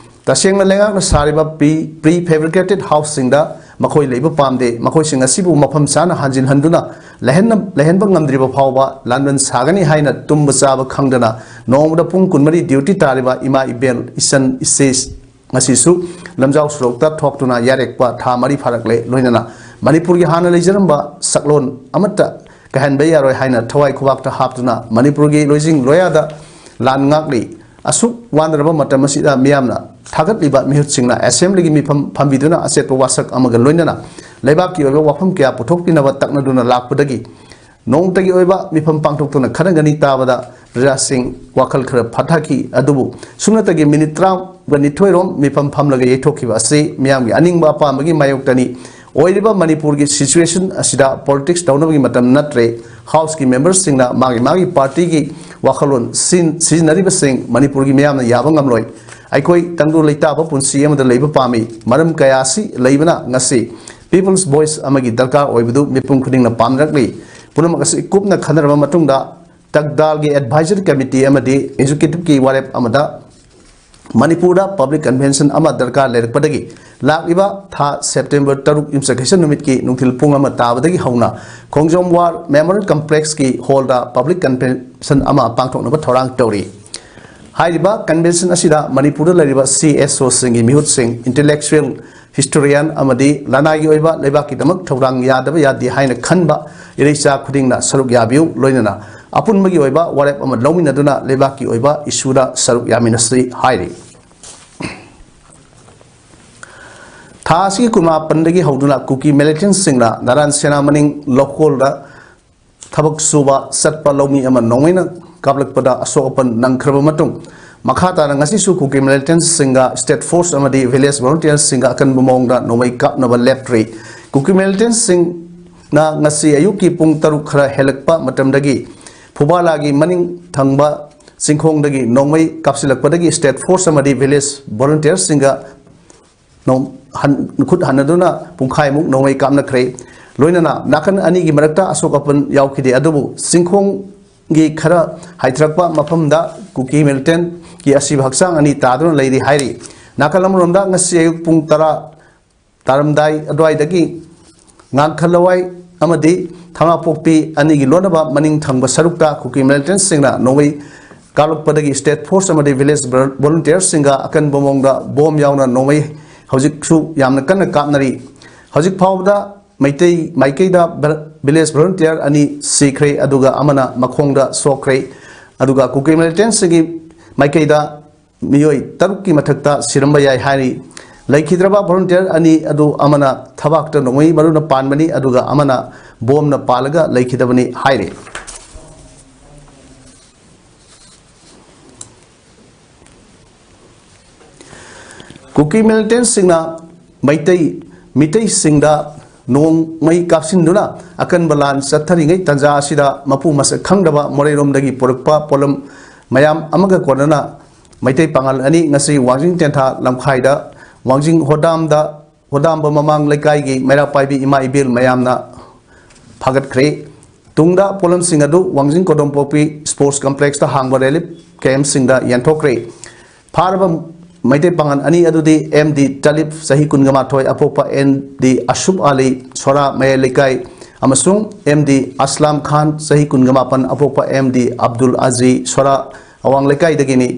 ꯇꯁꯦꯡꯅ ꯂꯩꯉꯥꯛꯅ ꯁꯥꯔꯤꯕ pre, pre fabricated houseꯁꯤꯡꯗ ꯃꯈꯣꯏ ꯂꯩꯕ ꯄꯥꯝꯗꯦ꯫ ꯃꯈꯣꯏꯁꯤꯡ ꯑꯁꯤꯕꯨ ꯃꯐꯝ ꯆꯥꯅ ꯍꯟꯖꯤꯟꯍꯟꯗꯨꯅ ꯂꯩꯍꯟꯅ-, ꯂꯩꯍꯟꯕ ꯉꯝꯗ꯭ꯔꯤꯕ ꯐꯥꯎꯕ ꯂꯥꯟꯕꯟ ꯁꯥꯒꯅꯤ ꯍꯥꯏꯅ ꯇꯨꯝꯕ ꯆꯥꯕ ꯈꯪꯗꯅ ꯅꯣꯡꯃꯗ ꯄꯨꯡ ꯀꯨꯟꯃꯔꯤ duty ꯇꯥꯔꯤꯕ ꯏꯃꯥ ꯏꯕꯦꯜ, ꯏꯆꯟ ꯏꯆꯦ ꯉꯁꯤꯁꯨ ꯂꯝꯖꯥꯎ ꯁꯣꯔꯣꯛꯇ ꯊꯣꯛꯇꯨꯅ ꯌꯥꯔꯦꯛꯄ ꯊꯥ ꯃꯔꯤ ꯐꯥꯔꯛꯂꯦ꯫ ꯂꯣꯏꯅꯅ ꯃꯅꯤꯄꯨꯔꯒꯤ ꯍꯥꯟꯅ ꯂꯩꯖꯔꯝꯕ ꯁꯛꯂꯣꯟ ꯑꯃꯠꯇ ꯀꯥꯏꯍꯟꯕ ꯌꯥꯔꯣꯏ ꯍꯥꯏꯅ ꯊꯋꯥꯏ ꯈꯨꯕꯥꯛꯇ ꯍꯥꯞꯇꯨꯅ ꯃꯅꯤꯄꯨꯔꯒꯤ ꯂꯣꯏꯖꯤꯡ ꯂꯣꯌꯥꯗ ꯂꯥꯟ ꯉꯥꯛꯂꯤ꯫ ꯑꯁꯨꯛ ꯋꯥꯅꯔꯕ ꯃꯇꯝ ꯑꯁꯤꯗ ꯃꯤꯌꯥꯝꯅ ꯊꯥꯒꯠꯂꯤꯕ ꯃꯤꯍꯨꯠꯁꯤꯡꯅ assemblyꯒꯤ ꯃꯤꯐꯝ ꯐꯝꯕꯤꯗꯨꯅ ꯑꯆꯦꯠꯄ ꯋꯥꯁꯛ ꯑꯃꯒ ꯂꯣꯏꯅꯅ ꯂꯩꯕꯥꯛꯀꯤ ꯑꯣꯏꯕ ꯋꯥꯐꯝ ꯀꯌꯥ ꯄꯨꯊꯣꯛꯄꯤꯅꯕ ꯇꯛꯅꯗꯨꯅ ꯂꯥꯛꯄꯗꯒꯤ ꯅꯣꯡꯃꯇꯒꯤ ꯑꯣꯏꯕ ꯃꯤꯐꯝ ꯄꯥꯡꯊꯣꯛꯇꯨꯅ ꯈꯟꯅꯒꯅꯤ ꯇꯥꯕꯗ ꯄ꯭ꯔꯖꯥꯁꯤꯡ ꯋꯥꯈꯜ ꯈꯔ ꯐꯊꯈꯤ꯫ ꯑꯗꯨꯕꯨ ꯁꯨꯞꯅꯇꯒꯤ ꯃꯤꯅꯤꯠ ꯇꯔꯥꯒ ꯅꯤꯊꯣꯏꯔꯣꯝ ꯃꯤꯐꯝ ꯐꯝꯂꯒ ꯌꯩꯊꯣꯛꯈꯤꯕ ꯑꯁꯤ ꯃꯤꯌꯥꯝꯒꯤ ꯑꯅꯤꯡꯕ ꯑꯄꯥꯝꯕꯒꯤ ꯃꯥꯌꯣꯛꯇꯅꯤ꯫ ꯑꯣꯏꯔꯤꯕ ꯃꯅꯤꯄꯨꯔꯒꯤ situation ꯑꯁꯤꯗ politics ꯇꯧꯅꯕꯒꯤ ꯃꯇꯝ ꯅꯠꯇ꯭ꯔꯦ꯫ Houseꯀꯤ memberꯁꯤꯡꯅ ꯃꯥꯒꯤ ꯃꯥꯒꯤ partyꯒꯤ ꯋꯥꯈꯜꯂꯣꯟ ꯁꯤꯟ-, ꯁꯤꯖꯤꯟꯅꯔꯤꯕꯁꯤꯡ ꯃꯅꯤꯄꯨꯔꯒꯤ ꯃꯤꯌꯥꯝꯅ ꯌꯥꯕ ꯉꯝꯂꯣꯏ꯫ ꯑꯩꯈꯣꯏ ꯇꯪꯗꯨ ꯂꯩꯇꯥꯕ ꯄꯨꯟꯁꯤ ꯑꯃꯗ ꯂꯩꯕ ꯄꯥꯝꯃꯤ꯫ ꯃꯔꯝ ꯀꯌꯥ ꯑꯁꯤ ꯂꯩꯕꯅ ꯉꯁꯤ People's Voice ꯑꯃꯒꯤ ꯗꯔꯀꯥꯔ ꯑꯣꯏꯕꯗꯨ ꯃꯤꯄꯨꯝ ꯈꯨꯗꯤꯡꯅ ꯄꯥꯝꯅꯔꯛꯂꯤ꯫ ꯄꯨꯝꯅꯃꯛ ꯑꯁꯤ ꯀꯨꯞꯅ ꯈꯟꯅꯔꯕ ꯃꯇꯨꯡꯗ ꯇꯛꯗꯥꯜꯒꯤ advisory committee ꯑꯃꯗꯤ executiveꯀꯤ ꯋꯥꯔꯦꯞ ꯑꯃꯗ ꯃꯅꯤꯄꯨꯔꯗ public convention ꯑꯃ ꯗꯔꯀꯥꯔ ꯂꯩꯔꯛꯄꯗꯒꯤ ꯂꯥꯛꯂꯤꯕ ꯊꯥ September ꯇꯔꯨꯛ ꯌꯨꯝꯁꯀꯩꯁ ꯅꯨꯃꯤꯠꯀꯤ ꯅꯨꯡꯊꯤꯜ ꯄꯨꯡ ꯑꯃ ꯇꯥꯕꯗꯒꯤ ꯍꯧꯅ ꯈꯣꯡꯖꯣꯝ War Memorial Complexꯀꯤ hallꯗ public convention ꯑꯃ ꯄꯥꯡꯊꯣꯛꯅꯕ ꯊꯧꯔꯥꯡ ꯇꯧꯔꯤ꯫ ꯍꯥꯏꯔꯤꯕ convention ꯑꯁꯤꯗ ꯃꯅꯤꯄꯨꯔꯗ ꯂꯩꯔꯤꯕ CSOꯁꯤꯡꯒꯤ ꯃꯤꯍꯨꯠꯁꯤꯡ, intellectual, historian ꯑꯃꯗꯤ ꯂꯅꯥꯏꯒꯤ ꯑꯣꯏꯕ ꯂꯩꯕꯥꯛꯀꯤꯗꯃꯛ ꯊꯧꯗꯥꯡ ꯌꯥꯗꯕ ꯌꯥꯗꯦ ꯍꯥꯏꯅ ꯈꯟꯕ ꯏꯔꯩꯆꯥ ꯈꯨꯗꯤꯡꯅ ꯁꯔꯨꯛ ꯌꯥꯕꯤꯌꯨ꯫ ꯂꯣꯏꯅꯅ ꯑꯄꯨꯟꯕꯒꯤ ꯑꯣꯏꯕ ꯋꯥꯔꯦꯞ ꯑꯃ ꯂꯧꯃꯤꯟꯅꯗꯨꯅ ꯂꯩꯕꯥꯛꯀꯤ ꯑꯣꯏꯕ issueꯗ ꯁꯔꯨꯛ ꯌꯥꯃꯤꯟꯅꯁꯤ ꯍꯥꯏꯔꯤ꯫ ꯊꯥ ꯑꯁꯤꯒꯤ ꯀꯨꯟꯃꯥꯄꯟꯗꯒꯤ ꯍꯧꯗꯨꯅ ꯀꯨꯀꯤ militantꯁꯤꯡꯅ ꯅꯥꯔꯥꯟ ꯁꯦꯅꯥ ꯃꯅꯤꯡ ꯂꯧꯀꯣꯜꯗ ꯊꯕꯛ ꯁꯨꯕ ꯆꯠꯄ ꯂꯧꯃꯤ ꯑꯃ ꯅꯣꯡꯃꯩꯅ ꯀꯥꯞꯂꯛꯄꯗ ꯑꯁꯣꯛ ꯑꯄꯟ ꯅꯪꯈ꯭ꯔꯕ ꯃꯇꯨꯡ, ꯃꯈꯥ ꯇꯥꯅ ꯉꯁꯤꯁꯨ ꯀꯨꯀꯤ militantꯁꯤꯡꯒ state force ꯑꯃꯗꯤ village volunteerꯁꯤꯡꯒ ꯑꯀꯟꯕ ꯃꯑꯣꯡꯗ ꯅꯣꯡꯃꯩ ꯀꯥꯞꯅꯕ ꯂꯦꯞꯇ꯭ꯔꯤ꯫ ꯀꯨꯀꯤ militantꯁꯤꯡꯅ ꯉꯁꯤ ꯑꯌꯨꯛꯀꯤ ꯄꯨꯡ ꯇꯔꯨꯛ ꯈꯔ ꯍꯦꯜꯂꯛꯄ ꯃꯇꯝꯗꯒꯤ ꯐꯨꯕꯥꯂꯥꯒꯤ ꯃꯅꯤꯡ ꯊꯪꯕ ꯆꯤꯡꯈꯣꯡꯗꯒꯤ ꯅꯣꯡꯃꯩ ꯀꯥꯞꯁꯤꯜꯂꯛꯄꯗꯒꯤ state force ꯑꯃꯗꯤ village volunteerꯁꯤꯡꯒ ꯅꯣꯡ-, ꯍꯟ-, ꯈꯨꯠ ꯍꯟꯅꯗꯨꯅ ꯄꯨꯡꯈꯥꯏꯃꯨꯛ ꯅꯣꯡꯃꯩ ꯀꯥꯞꯅꯈ꯭ꯔꯦ꯫ ꯂꯣꯏꯅꯅ ꯅꯥꯀꯟ ꯑꯅꯤꯒꯤ ꯃꯔꯛꯇ ꯑꯁꯣꯛ ꯑꯄꯟ ꯌꯥꯎꯈꯤꯗꯦ, ꯑꯗꯨꯕꯨ ꯆꯤꯡꯈꯣꯡꯒꯤ ꯈꯔ ꯍꯥꯏꯊꯔꯛꯄ ꯃꯐꯝꯗ ꯀꯨꯀꯤ militantꯀꯤ ꯑꯁꯤꯕ ꯍꯛꯆꯥꯡ ꯑꯅꯤ ꯇꯥꯗꯨꯅ ꯂꯩꯔꯤ ꯍꯥꯏꯔꯤ꯫ ꯅꯥꯀꯜ ꯑꯃꯔꯣꯝꯗ ꯉꯁꯤ ꯑꯌꯨꯛ ꯄꯨꯡ ꯇꯔꯥ ꯇꯥꯔꯝꯗꯥꯏ ꯑꯗꯨꯋꯥꯏꯗꯒꯤ ꯉꯥꯡꯈꯂꯋꯥꯏ ꯑꯃꯗꯤ ꯊꯥꯡꯒꯄꯣꯛꯄꯤ ꯑꯅꯤꯒꯤ ꯂꯣꯟꯅꯕ ꯃꯅꯤꯡ ꯊꯪꯕ ꯁꯔꯨꯛꯇ ꯀꯨꯀꯤ militantꯁꯤꯡꯅ ꯅꯣꯡꯃꯩ ꯀꯥꯞꯂꯛꯄꯗꯒꯤ state force ꯑꯃꯗꯤ village volunteerꯁꯤꯡꯒ ꯑꯀꯟꯕ ꯃꯑꯣꯡꯗ bomb ꯌꯥꯎꯅ ꯅꯣꯡꯃꯩ ꯍꯧꯖꯤꯛꯁꯨ ꯌꯥꯝꯅ ꯀꯟꯅ ꯀꯥꯞꯅꯔꯤ꯫ ꯍꯧꯖꯤꯛ ꯐꯥꯎꯕꯗ ꯃꯩꯇꯩ ꯃꯥꯏꯀꯩꯗ village volunteer ꯑꯅꯤ ꯁꯤꯈ꯭ꯔꯦ, ꯑꯗꯨꯒ ꯑꯃꯅ ꯃꯈꯣꯡꯗ ꯁꯣꯛꯈ꯭ꯔꯦ꯫ ꯑꯗꯨꯒ ꯀꯨꯀꯤ militantꯁꯤꯡꯒꯤ ꯃꯥꯏꯀꯩꯗ ꯃꯤꯑꯣꯏ ꯇꯔꯨꯛꯀꯤ ꯃꯊꯛꯇ ꯁꯤꯔꯝꯕ ꯌꯥꯏ ꯍꯥꯏꯔꯤ꯫ ꯂꯩꯈꯤꯗ꯭ꯔꯕ volunteer ꯑꯅꯤ ꯑꯗꯨ ꯑꯃꯅ ꯊꯕꯥꯛꯇ ꯅꯣꯡꯃꯩ ꯃꯔꯨꯅ ꯄꯥꯟꯕꯅꯤ, ꯑꯗꯨꯒ ꯑꯃꯅ bombꯅ ꯄꯥꯜꯂꯒ ꯂꯩꯈꯤꯗꯕꯅꯤ ꯍꯥꯏꯔꯤ꯫ ꯀꯨꯀꯤ militantꯁꯤꯡꯅ ꯃꯩꯇꯩ, ꯃꯤꯇꯩꯁꯤꯡꯗ ꯅꯣꯡꯃꯩ ꯀꯥꯞꯁꯤꯟꯗꯨꯅ ꯑꯀꯟꯕ ꯂꯥꯟ ꯆꯠꯊꯔꯤꯉꯩ ꯇꯥꯟꯖꯥ ꯑꯁꯤꯗ ꯃꯄꯨ ꯃꯁꯛ ꯈꯪꯗꯕ ꯃꯣꯔꯦꯔꯣꯝꯗꯒꯤ ꯄꯨꯔꯛꯄ ꯄꯣꯠꯂꯝ ꯃꯌꯥꯝ ꯑꯃꯒ ꯀꯣꯟꯅꯅ ꯃꯩꯇꯩ ꯄꯥꯉꯜ ꯑꯅꯤ ꯉꯁꯤ ꯋꯥꯡꯖꯤꯡ ꯇꯦꯟꯊꯥ ꯂꯝꯈꯥꯏꯗ ꯋꯥꯡꯖꯤꯡ ꯍꯣꯗꯥꯝꯗ, ꯍꯣꯗꯥꯝꯕ ꯃꯃꯥꯡ ꯂꯩꯀꯥꯏꯒꯤ ꯃꯩꯔꯥ ꯄꯥꯏꯕꯤ ꯏꯃꯥ ꯏꯕꯦꯜ ꯃꯌꯥꯝꯅ ꯐꯥꯒꯠꯈ꯭ꯔꯦ꯫ ꯇꯨꯡꯗ ꯄꯣꯠꯂꯝꯁꯤꯡ ꯑꯗꯨ ꯋꯥꯡꯖꯤꯡ ꯀꯣꯗꯣꯝꯄꯣꯛꯄꯤ sports complexꯇ ꯍꯥꯡꯕ relief campꯁꯤꯡꯗ ꯌꯦꯟꯊꯣꯛꯈ꯭ꯔꯦ꯫ ꯐꯥꯔꯕ ꯃꯩꯇꯩ ꯄꯥꯉꯜ ꯑꯅꯤ ꯑꯗꯨꯗꯤ ꯑꯦꯝ ꯗꯤ ꯇꯥꯂꯤꯕ, ꯆꯍꯤ ꯀꯨꯟꯒ ꯃꯥꯊꯣꯏ, ꯑꯄꯣꯛꯄ ꯑꯦꯝ ꯗꯤ ꯑꯁꯨꯐ ꯑꯂꯤ, ꯁꯣꯔꯥ ꯃꯌꯥꯏ ꯂꯩꯀꯥꯏ, ꯑꯃꯁꯨꯡ ꯑꯦꯝ ꯗꯤ ꯑꯁꯂꯥꯝ ꯈꯥꯟ, ꯆꯍꯤ ꯀꯨꯟꯒ ꯃꯥꯄꯟ, ꯑꯄꯣꯛꯄ ꯑꯦꯝ ꯗꯤ ꯑꯕꯗꯨꯜ ꯑꯖꯤ, ꯁꯣꯔꯥ ꯑꯋꯥꯡ ꯂꯩꯀꯥꯏꯗꯒꯤꯅꯤ꯫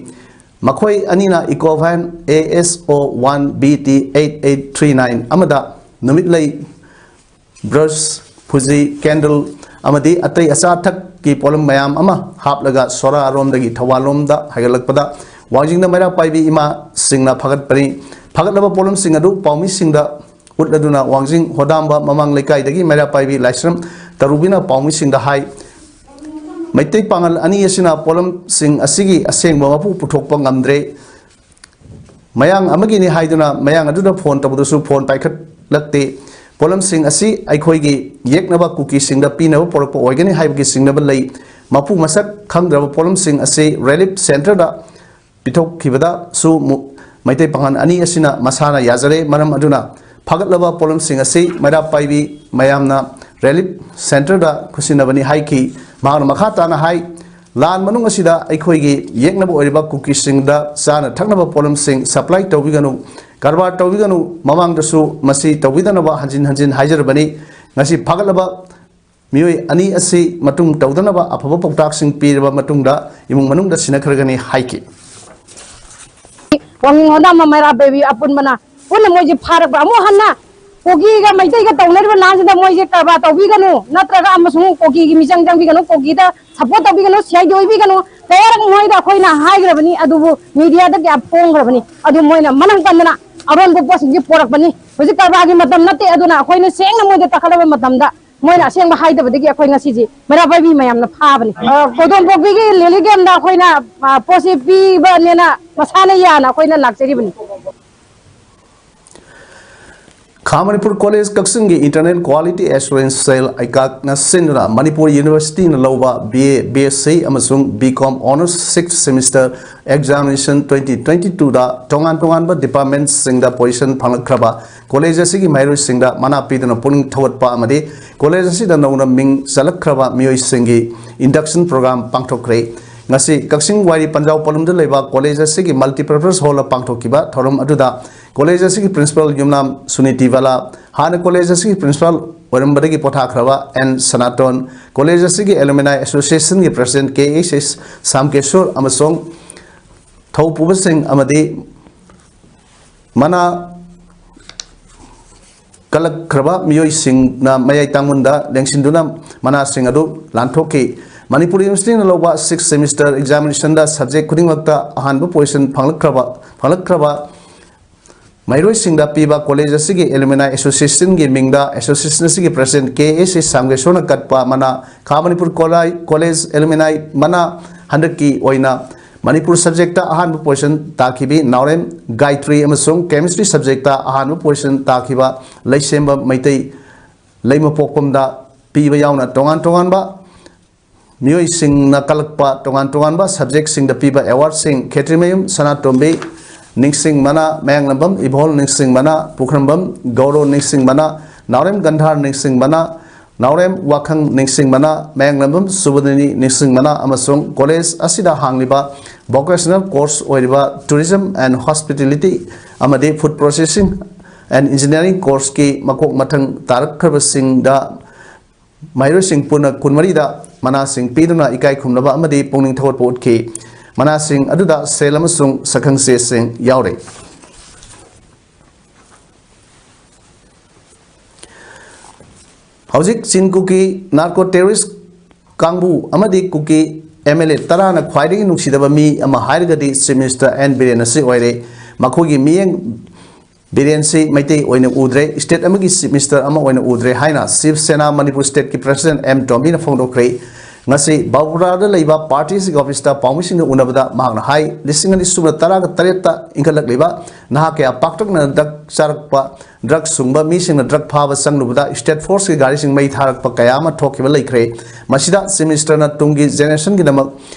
ꯃꯈꯣꯏ ꯑꯅꯤꯅ Ecovan A S O one B T eight eight three nine ꯑꯃꯗ ꯅꯨꯃꯤꯠꯂꯩ, brush, ꯐꯨꯖꯤ, candle ꯑꯃꯗꯤ ꯑꯇꯩ ꯑꯆꯥ ꯑꯊꯛꯀꯤ ꯄꯣꯠꯂꯝ ꯃꯌꯥꯝ ꯑꯃ ꯍꯥꯞꯂꯒ ꯁꯣꯔꯥꯔꯣꯝꯗꯒꯤ ꯊꯧꯕꯥꯜꯂꯣꯝꯗ ꯍꯥꯏꯒꯠꯂꯛꯄꯗ ꯋꯥꯡꯖꯤꯡꯗ ꯃꯩꯔꯥ ꯄꯥꯏꯕꯤ ꯏꯃꯥꯁꯤꯡꯅ ꯐꯒꯠꯄꯅꯤ꯫ ꯐꯒꯠꯂꯕ ꯄꯣꯠꯂꯝꯁꯤꯡ ꯑꯗꯨ ꯄꯥꯎꯃꯤꯁꯤꯡꯗ ꯎꯠꯂꯗꯨꯅ ꯋꯥꯡꯖꯤꯡ ꯍꯣꯗꯥꯝꯕ ꯃꯃꯥꯡ ꯂꯩꯀꯥꯏꯗꯒꯤ ꯃꯩꯔꯥ ꯄꯥꯏꯕꯤ ꯂꯥꯏꯁ꯭ꯔꯝ ꯇꯔꯨꯕꯤꯅ ꯄꯥꯎꯃꯤꯁꯤꯡꯗ ꯍꯥꯏ꯫ ꯃꯩꯇꯩ ꯄꯥꯉꯜ ꯑꯅꯤ ꯑꯁꯤꯅ ꯄꯣꯠꯂꯝꯁꯤꯡ ꯑꯁꯤꯒꯤ ꯑꯁꯦꯡꯕ ꯃꯄꯨ ꯄꯨꯊꯣꯛꯄ ꯉꯝꯗ꯭ꯔꯦ꯫ ꯃꯌꯥꯡ ꯑꯃꯒꯤꯅꯤ ꯍꯥꯏꯗꯨꯅ ꯃꯌꯥꯡ ꯑꯗꯨꯗ phone ꯇꯧꯕꯗꯁꯨ phone ꯄꯥꯏꯈꯠꯂꯛꯇꯦ꯫ ꯄꯣꯠꯂꯝꯁꯤꯡ ꯑꯁꯤ ꯑꯩꯈꯣꯏꯒꯤ ꯌꯦꯛꯅꯕ ꯀꯨꯀꯤꯁꯤꯡꯗ ꯄꯤꯅꯕ ꯄꯨꯔꯛꯄ ꯑꯣꯏꯒꯅꯤ ꯍꯥꯏꯕꯒꯤ ꯆꯤꯡꯅꯕ ꯂꯩ꯫ ꯃꯄꯨ ꯃꯁꯛ ꯈꯪꯗ꯭ꯔꯕ ꯄꯣꯠꯂꯝꯁꯤꯡ ꯑꯁꯤ ꯔꯤꯂꯤꯐ ꯁꯦꯟꯇꯔꯗ ꯄꯤꯊꯣꯛꯈꯤꯕꯗꯁꯨ ꯃꯩꯇꯩ ꯄꯥꯉꯜ ꯑꯅꯤ ꯑꯁꯤꯅ ꯃꯁꯥꯅ ꯌꯥꯖꯔꯦ꯫ ꯃꯔꯝ ꯑꯗꯨꯅ ꯐꯒꯠꯂꯕ ꯄꯣꯠꯂꯝꯁꯤꯡ ꯑꯁꯤ ꯃꯩꯔꯥ ꯄꯥꯏꯕꯤ ꯃꯌꯥꯝꯅ ꯔꯤꯂꯤꯐ ꯁꯦꯟꯇꯔꯗ ꯈꯨꯠꯁꯤꯟꯅꯕꯅꯤ ꯍꯥꯏꯈꯤ꯫ ꯃꯍꯥꯛꯅ ꯃꯈꯥ ꯇꯥꯅ ꯍꯥꯏ, ꯂꯥꯟ ꯃꯅꯨꯡ ꯑꯁꯤꯗ ꯑꯩꯈꯣꯏꯒꯤ ꯌꯦꯛꯅꯕ ꯑꯣꯏꯔꯤꯕ ꯀꯨꯀꯤꯁꯤꯡꯗ ꯆꯥꯅ ꯊꯛꯅꯕ ꯄꯣꯠꯂꯝꯁꯤꯡ ꯁꯄ꯭ꯂꯥꯏ ꯇꯧꯕꯤꯒꯅꯨ, ꯀꯔꯕꯥꯔ ꯇꯧꯕꯤꯒꯅꯨ꯫ ꯃꯃꯥꯡꯗꯁꯨ ꯃꯁꯤ ꯇꯧꯕꯤꯗꯅꯕ ꯍꯟꯖꯤꯟ ꯍꯟꯖꯤꯟ ꯍꯥꯏꯖꯔꯕꯅꯤ꯫ ꯉꯁꯤ ꯐꯒꯠꯂꯕ ꯃꯤꯑꯣꯏ ꯑꯅꯤ ꯑꯁꯤ ꯃꯇꯨꯡ ꯇꯧꯗꯅꯕ ꯑꯐꯕ ꯄꯥꯎꯇꯥꯛꯁꯤꯡ ꯄꯤꯔꯕ ꯃꯇꯨꯡꯗ ꯏꯃꯨꯡ ꯃꯅꯨꯡꯗ ꯁꯤꯟꯅꯈ꯭ꯔꯒꯅꯤ ꯍꯥꯏꯈꯤ꯫ ꯋꯥꯡꯉꯤꯡ ꯍꯣꯟꯗꯥꯝꯕ ꯃꯩꯔꯥ ꯕꯦꯕꯤ ꯑꯄꯨꯟꯕꯅ ꯄꯨꯟꯅ ꯃꯣꯏꯁꯦ ꯐꯥꯔꯛꯄ꯫ ꯑꯃꯨꯛ ꯍꯟꯅ ꯀꯣꯀꯤꯒ ꯃꯩꯇꯩꯒ ꯇꯧꯅꯔꯤꯕ ꯂꯥꯟꯁꯤꯗ ꯃꯣꯏꯁꯦ ꯀꯔꯕꯥꯔ ꯇꯧꯕꯤꯒꯅꯨ, ꯅꯠꯇ꯭ꯔꯒ ꯑꯃꯁꯨꯡ ꯀꯣꯀꯤꯒꯤ ꯃꯤꯆꯪ ꯆꯪꯕꯤꯒꯅꯨ, ꯀꯣꯀꯤꯗ ꯁꯞꯄꯣꯔꯠ ꯇꯧꯕꯤꯒꯅꯨ, ꯁꯤ ꯑꯥꯏ ꯗꯤ ꯑꯣꯏꯕꯤꯒꯅꯨ꯫ ꯀꯌꯥꯔꯛ ꯃꯣꯏꯗ ꯑꯩꯈꯣꯏꯅ ꯍꯥꯏꯈ꯭ꯔꯕꯅꯤ, ꯑꯗꯨꯕꯨ ꯃꯤꯗꯤꯌꯥꯗ ꯀꯌꯥ ꯐꯣꯡꯈ꯭ꯔꯕꯅꯤ, ꯑꯗꯨ ꯃꯣꯏꯅ ꯃꯅꯪ ꯄꯟꯗꯅ ꯑꯔꯣꯟꯕ ꯄꯣꯠꯁꯤꯡꯁꯦ ꯄꯣꯔꯛꯄꯅꯤ꯫ ꯍꯧꯖꯤꯛ ꯀꯔꯕꯥꯔꯒꯤ ꯃꯇꯝ ꯅꯠꯇꯦ꯫ ꯑꯗꯨꯅ ꯑꯩꯈꯣꯏꯅ ꯁꯦꯡꯅ ꯃꯣꯏꯗ ꯇꯥꯈꯠꯂꯕ ꯃꯇꯝꯗ ꯃꯣꯏꯅ ꯑꯁꯦꯡꯕ ꯍꯥꯏꯗꯕꯗꯒꯤ ꯑꯩꯈꯣꯏ ꯉꯁꯤꯁꯤ ꯃꯩꯔꯥ ꯄꯥꯏꯕꯤ ꯃꯌꯥꯝꯅ ꯐꯥꯕꯅꯤ꯫ ꯑ, ꯀꯣꯗꯣꯝ ꯄꯣꯛꯄꯤꯒꯤ ꯂꯤꯂꯤ ꯒꯦꯝꯗ ꯑꯩꯈꯣꯏꯅ, ꯑ, ꯄꯣꯠꯁꯤ ꯄꯤꯕꯅꯦꯅ ꯃꯁꯥꯅ ꯌꯥꯅ ꯑꯩꯈꯣꯏꯅ ꯂꯥꯛꯆꯔꯤꯕꯅꯤ꯫ ꯈꯥ ꯃꯅꯤꯄꯨꯔ ꯀꯣꯂꯦꯖ ꯀꯛꯆꯤꯡꯒꯤ Internal Quality Assurance Cell, ꯑꯥꯏꯀꯥꯛꯅ ꯁꯤꯟꯗꯨꯅ ꯃꯅꯤꯄꯨꯔ ꯌꯨꯅꯤꯚꯔꯁꯤꯇꯤꯅ ꯂꯧꯕ B A, B S C ꯑꯃꯁꯨꯡ B Com Honours sixth semester examination twenty twenty-twoꯗ ꯇꯣꯉꯥꯟ ꯇꯣꯉꯥꯟꯕ departmentꯁꯤꯡꯗ position ꯐꯪꯂꯛꯈ꯭ꯔꯕ ꯀꯣꯂꯦꯖ ꯑꯁꯤꯒꯤ ꯃꯍꯩꯔꯣꯏꯁꯤꯡꯗ ꯃꯅꯥ ꯄꯤꯗꯨꯅ ꯄꯨꯛꯅꯤꯡ ꯊꯧꯒꯠꯄ ꯑꯃꯗꯤ ꯀꯣꯂꯦꯖ ꯑꯁꯤꯗ ꯅꯧꯅ ꯃꯤꯡ ꯆꯜꯂꯛꯈ꯭ꯔꯕ ꯃꯤꯑꯣꯏꯁꯤꯡꯒꯤ induction program ꯄꯥꯡꯊꯣꯛꯈ꯭ꯔꯦ꯫ ꯉꯁꯤ ꯀꯛꯆꯤꯡ ꯋꯥꯏꯔꯤ ꯄꯟꯖꯥꯎ ꯄꯣꯂꯨꯝꯗ ꯂꯩꯕ ꯀꯣꯂꯦꯖ ꯑꯁꯤꯒꯤ multipurpose hallꯗ ꯄꯥꯡꯊꯣꯛꯈꯤꯕ ꯊꯧꯔꯝ ꯑꯗꯨꯗ ꯀꯣꯂꯦꯖ ꯑꯁꯤꯒꯤ principal ꯌꯨꯝꯅꯥꯝ ꯁꯨꯅꯤꯇꯤ ꯕꯂꯥ, ꯍꯥꯟꯅ ꯀꯣꯂꯦꯖ ꯑꯁꯤꯒꯤ principal ꯑꯣꯏꯔꯝꯕꯗꯒꯤ ꯄꯣꯊꯥꯈ꯭ꯔꯕ N ꯁꯅꯥꯇꯣꯟ, ꯀꯣꯂꯦꯖ ꯑꯁꯤꯒꯤ alumni associationꯒꯤ president K H S ꯁꯥꯝꯀꯦꯁꯣꯔ ꯑꯃꯁꯨꯡ ꯊꯧꯄꯨꯕꯁꯤꯡ ꯑꯃꯗꯤ ꯃꯅꯥ ꯀꯜꯂꯛꯈ꯭ꯔꯕ ꯃꯤꯑꯣꯏꯁꯤꯡꯅ ꯃꯌꯥꯏ ꯇꯥꯡꯃꯨꯟꯗ ꯂꯦꯡꯁꯤꯟꯗꯨꯅ ꯃꯅꯥꯁꯤꯡ ꯑꯗꯨ ꯂꯥꯟꯊꯣꯛꯈꯤ꯫ ꯃꯅꯤꯄꯨꯔ ꯌꯨꯅꯤꯚꯔꯁꯤꯇꯤꯅ ꯂꯧꯕ sixth semester examinationꯗ subject ꯈꯨꯗꯤꯡꯃꯛꯇ ꯑꯍꯥꯟꯕ position ꯐꯪꯂꯛꯈ꯭ꯔꯕ, ꯐꯪꯂꯛꯈ꯭ꯔꯕ ꯃꯍꯩꯔꯣꯏꯁꯤꯡꯗ ꯄꯤꯕ ꯀꯣꯂꯦꯖ ꯑꯁꯤꯒꯤ alumni associationꯒꯤ ꯃꯤꯡꯗ association ꯑꯁꯤꯒꯤ president K H S ꯁꯥꯝꯒꯦꯁꯣꯔꯅ ꯀꯠꯄ ꯃꯅꯥ, ꯈꯥ ꯃꯅꯤꯄꯨꯔ ꯀꯣꯂꯥꯏ-, ꯀꯣꯂꯦꯖ alumni ꯃꯅꯥ ꯍꯟꯗꯛꯀꯤ ꯑꯣꯏꯅ ꯃꯅꯤꯄꯨꯔ subjectꯇ ꯑꯍꯥꯟꯕ position ꯇꯥꯈꯤꯕꯤ ꯅꯥꯎꯔꯦꯝ ꯒꯥꯌꯇ꯭ꯔꯤ ꯑꯃꯁꯨꯡ chemistry subjectꯇ ꯑꯍꯥꯟꯕ position ꯇꯥꯈꯤꯕ ꯂꯩꯁꯦꯝꯕ ꯃꯩꯇꯩ ꯂꯩꯃꯄꯣꯛꯄꯝꯗ ꯄꯤꯕ ꯌꯥꯎꯅ ꯇꯣꯉꯥꯟ ꯇꯣꯉꯥꯟꯕ ꯃꯤꯑꯣꯏꯁꯤꯡꯅ ꯀꯜꯂꯛꯄ ꯇꯣꯉꯥꯟ ꯇꯣꯉꯥꯟꯕ subjectꯁꯤꯡꯗ ꯄꯤꯕ awardꯁꯤꯡ, ꯈꯦꯇ꯭ꯔꯤꯃꯌꯨꯝ ꯁꯅꯥꯇꯣꯝꯕꯤ ꯅꯤꯡꯁꯤꯡ ꯃꯅꯥ, ꯃꯌꯥꯡꯂꯝꯕꯝ ꯏꯕꯣꯜ ꯅꯤꯡꯁꯤꯡ ꯃꯅꯥ, ꯄꯨꯈ꯭ꯔꯝꯕꯝ ꯒꯧꯔꯣ ꯅꯤꯡꯁꯤꯡ ꯃꯅꯥ, ꯅꯥꯎꯔꯦꯝ ꯒꯟꯙꯥꯔ ꯅꯤꯡꯁꯤꯡ ꯃꯅꯥ, ꯅꯥꯎꯔꯦꯝ ꯋꯥꯈꯪ ꯅꯤꯡꯁꯤꯡ ꯃꯅꯥ, ꯃꯌꯥꯡꯂꯝꯕꯝ ꯁꯨꯕꯗꯅꯤ ꯅꯤꯡꯁꯤꯡ ꯃꯅꯥ ꯑꯃꯁꯨꯡ ꯀꯣꯂꯦꯖ ꯑꯁꯤꯗ ꯍꯥꯡꯂꯤꯕ vocational course ꯑꯣꯏꯔꯤꯕ Tourism and Hospitality ꯑꯃꯗꯤ Food Processing and Engineering courseꯀꯤ ꯃꯀꯣꯛ ꯃꯊꯪ ꯇꯥꯔꯛꯈ꯭ꯔꯕꯁꯤꯡꯗ ꯃꯍꯩꯔꯣꯏꯁꯤꯡ ꯄꯨꯟꯅ ꯀꯨꯟꯃꯔꯤꯗ ꯃꯅꯥꯁꯤꯡ ꯄꯤꯗꯨꯅ ꯏꯀꯥꯏ ꯈꯨꯝꯅꯕ ꯑꯃꯗꯤ ꯄꯨꯛꯅꯤꯡ ꯊꯧꯒꯠꯄ ꯎꯠꯈꯤ꯫ ꯃꯅꯥꯁꯤꯡ ꯑꯗꯨꯗ ꯁꯦꯜ ꯑꯃꯁꯨꯡ ꯁꯛꯈꯪ ꯆꯦꯁꯤꯡ ꯌꯥꯎꯔꯤ꯫ ꯍꯧꯖꯤꯛ ꯆꯤꯟ ꯀꯨꯀꯤ narco terrorist ꯀꯥꯡꯕꯨ ꯑꯃꯗꯤ ꯀꯨꯀꯤ MLA ꯇꯔꯥꯅ ꯈ꯭ꯋꯥꯏꯗꯒꯤ ꯅꯨꯡꯁꯤꯗꯕ ꯃꯤ ꯑꯃ ꯍꯥꯏꯔꯒꯗꯤ Chief Minister N ꯕꯤꯔꯦꯟ ꯑꯁꯤ ꯑꯣꯏꯔꯦ꯫ ꯃꯈꯣꯏꯒꯤ ꯃꯤꯠꯌꯦꯡ ꯕꯤꯔꯦꯟꯁꯤ ꯃꯩꯇꯩ ꯑꯣꯏꯅ ꯎꯗ꯭ꯔꯦ, state ꯑꯃꯒꯤ Chief Minister ꯑꯃ ꯑꯣꯏꯅ ꯎꯗ꯭ꯔꯦ ꯍꯥꯏꯅ ꯁꯤꯕ ꯁꯦꯅꯥ ꯃꯅꯤꯄꯨꯔ stateꯀꯤ President M ꯇꯣꯝꯕꯤꯅ ꯐꯣꯡꯗꯣꯛꯈ꯭ꯔꯦ꯫ ꯉꯁꯤ ꯕꯥꯕꯨꯔꯥꯗ ꯂꯩꯕ partyꯁꯤꯒꯤ officeꯇ ꯄꯥꯎꯃꯤꯁꯤꯡꯒ ꯎꯅꯕꯗ ꯃꯍꯥꯛꯅ ꯍꯥꯏ, ꯂꯤꯁꯤꯡ ꯑꯅꯤ ꯁꯨꯞꯅ ꯇꯔꯥꯒ ꯇꯔꯦꯠꯇ ꯏꯟꯈꯠꯂꯛꯂꯤꯕ ꯅꯍꯥ ꯀꯌꯥ ꯄꯥꯛꯇꯛꯅꯅ drug ꯆꯥꯔꯛꯄ, drug ꯁꯨꯡꯕ ꯃꯤꯁꯤꯡꯅ drug ꯐꯥꯕ ꯆꯪꯂꯨꯕꯗ state forceꯀꯤ ꯒꯥꯔꯤꯁꯤꯡ ꯃꯩ ꯊꯥꯔꯛꯄ ꯀꯌꯥ ꯑꯃ ꯊꯣꯛꯈꯤꯕ ꯂꯩꯈ꯭ꯔꯦ꯫ ꯃꯁꯤꯗ Chief Ministerꯅ ꯇꯨꯡꯒꯤ generationꯒꯤꯗꯃꯛ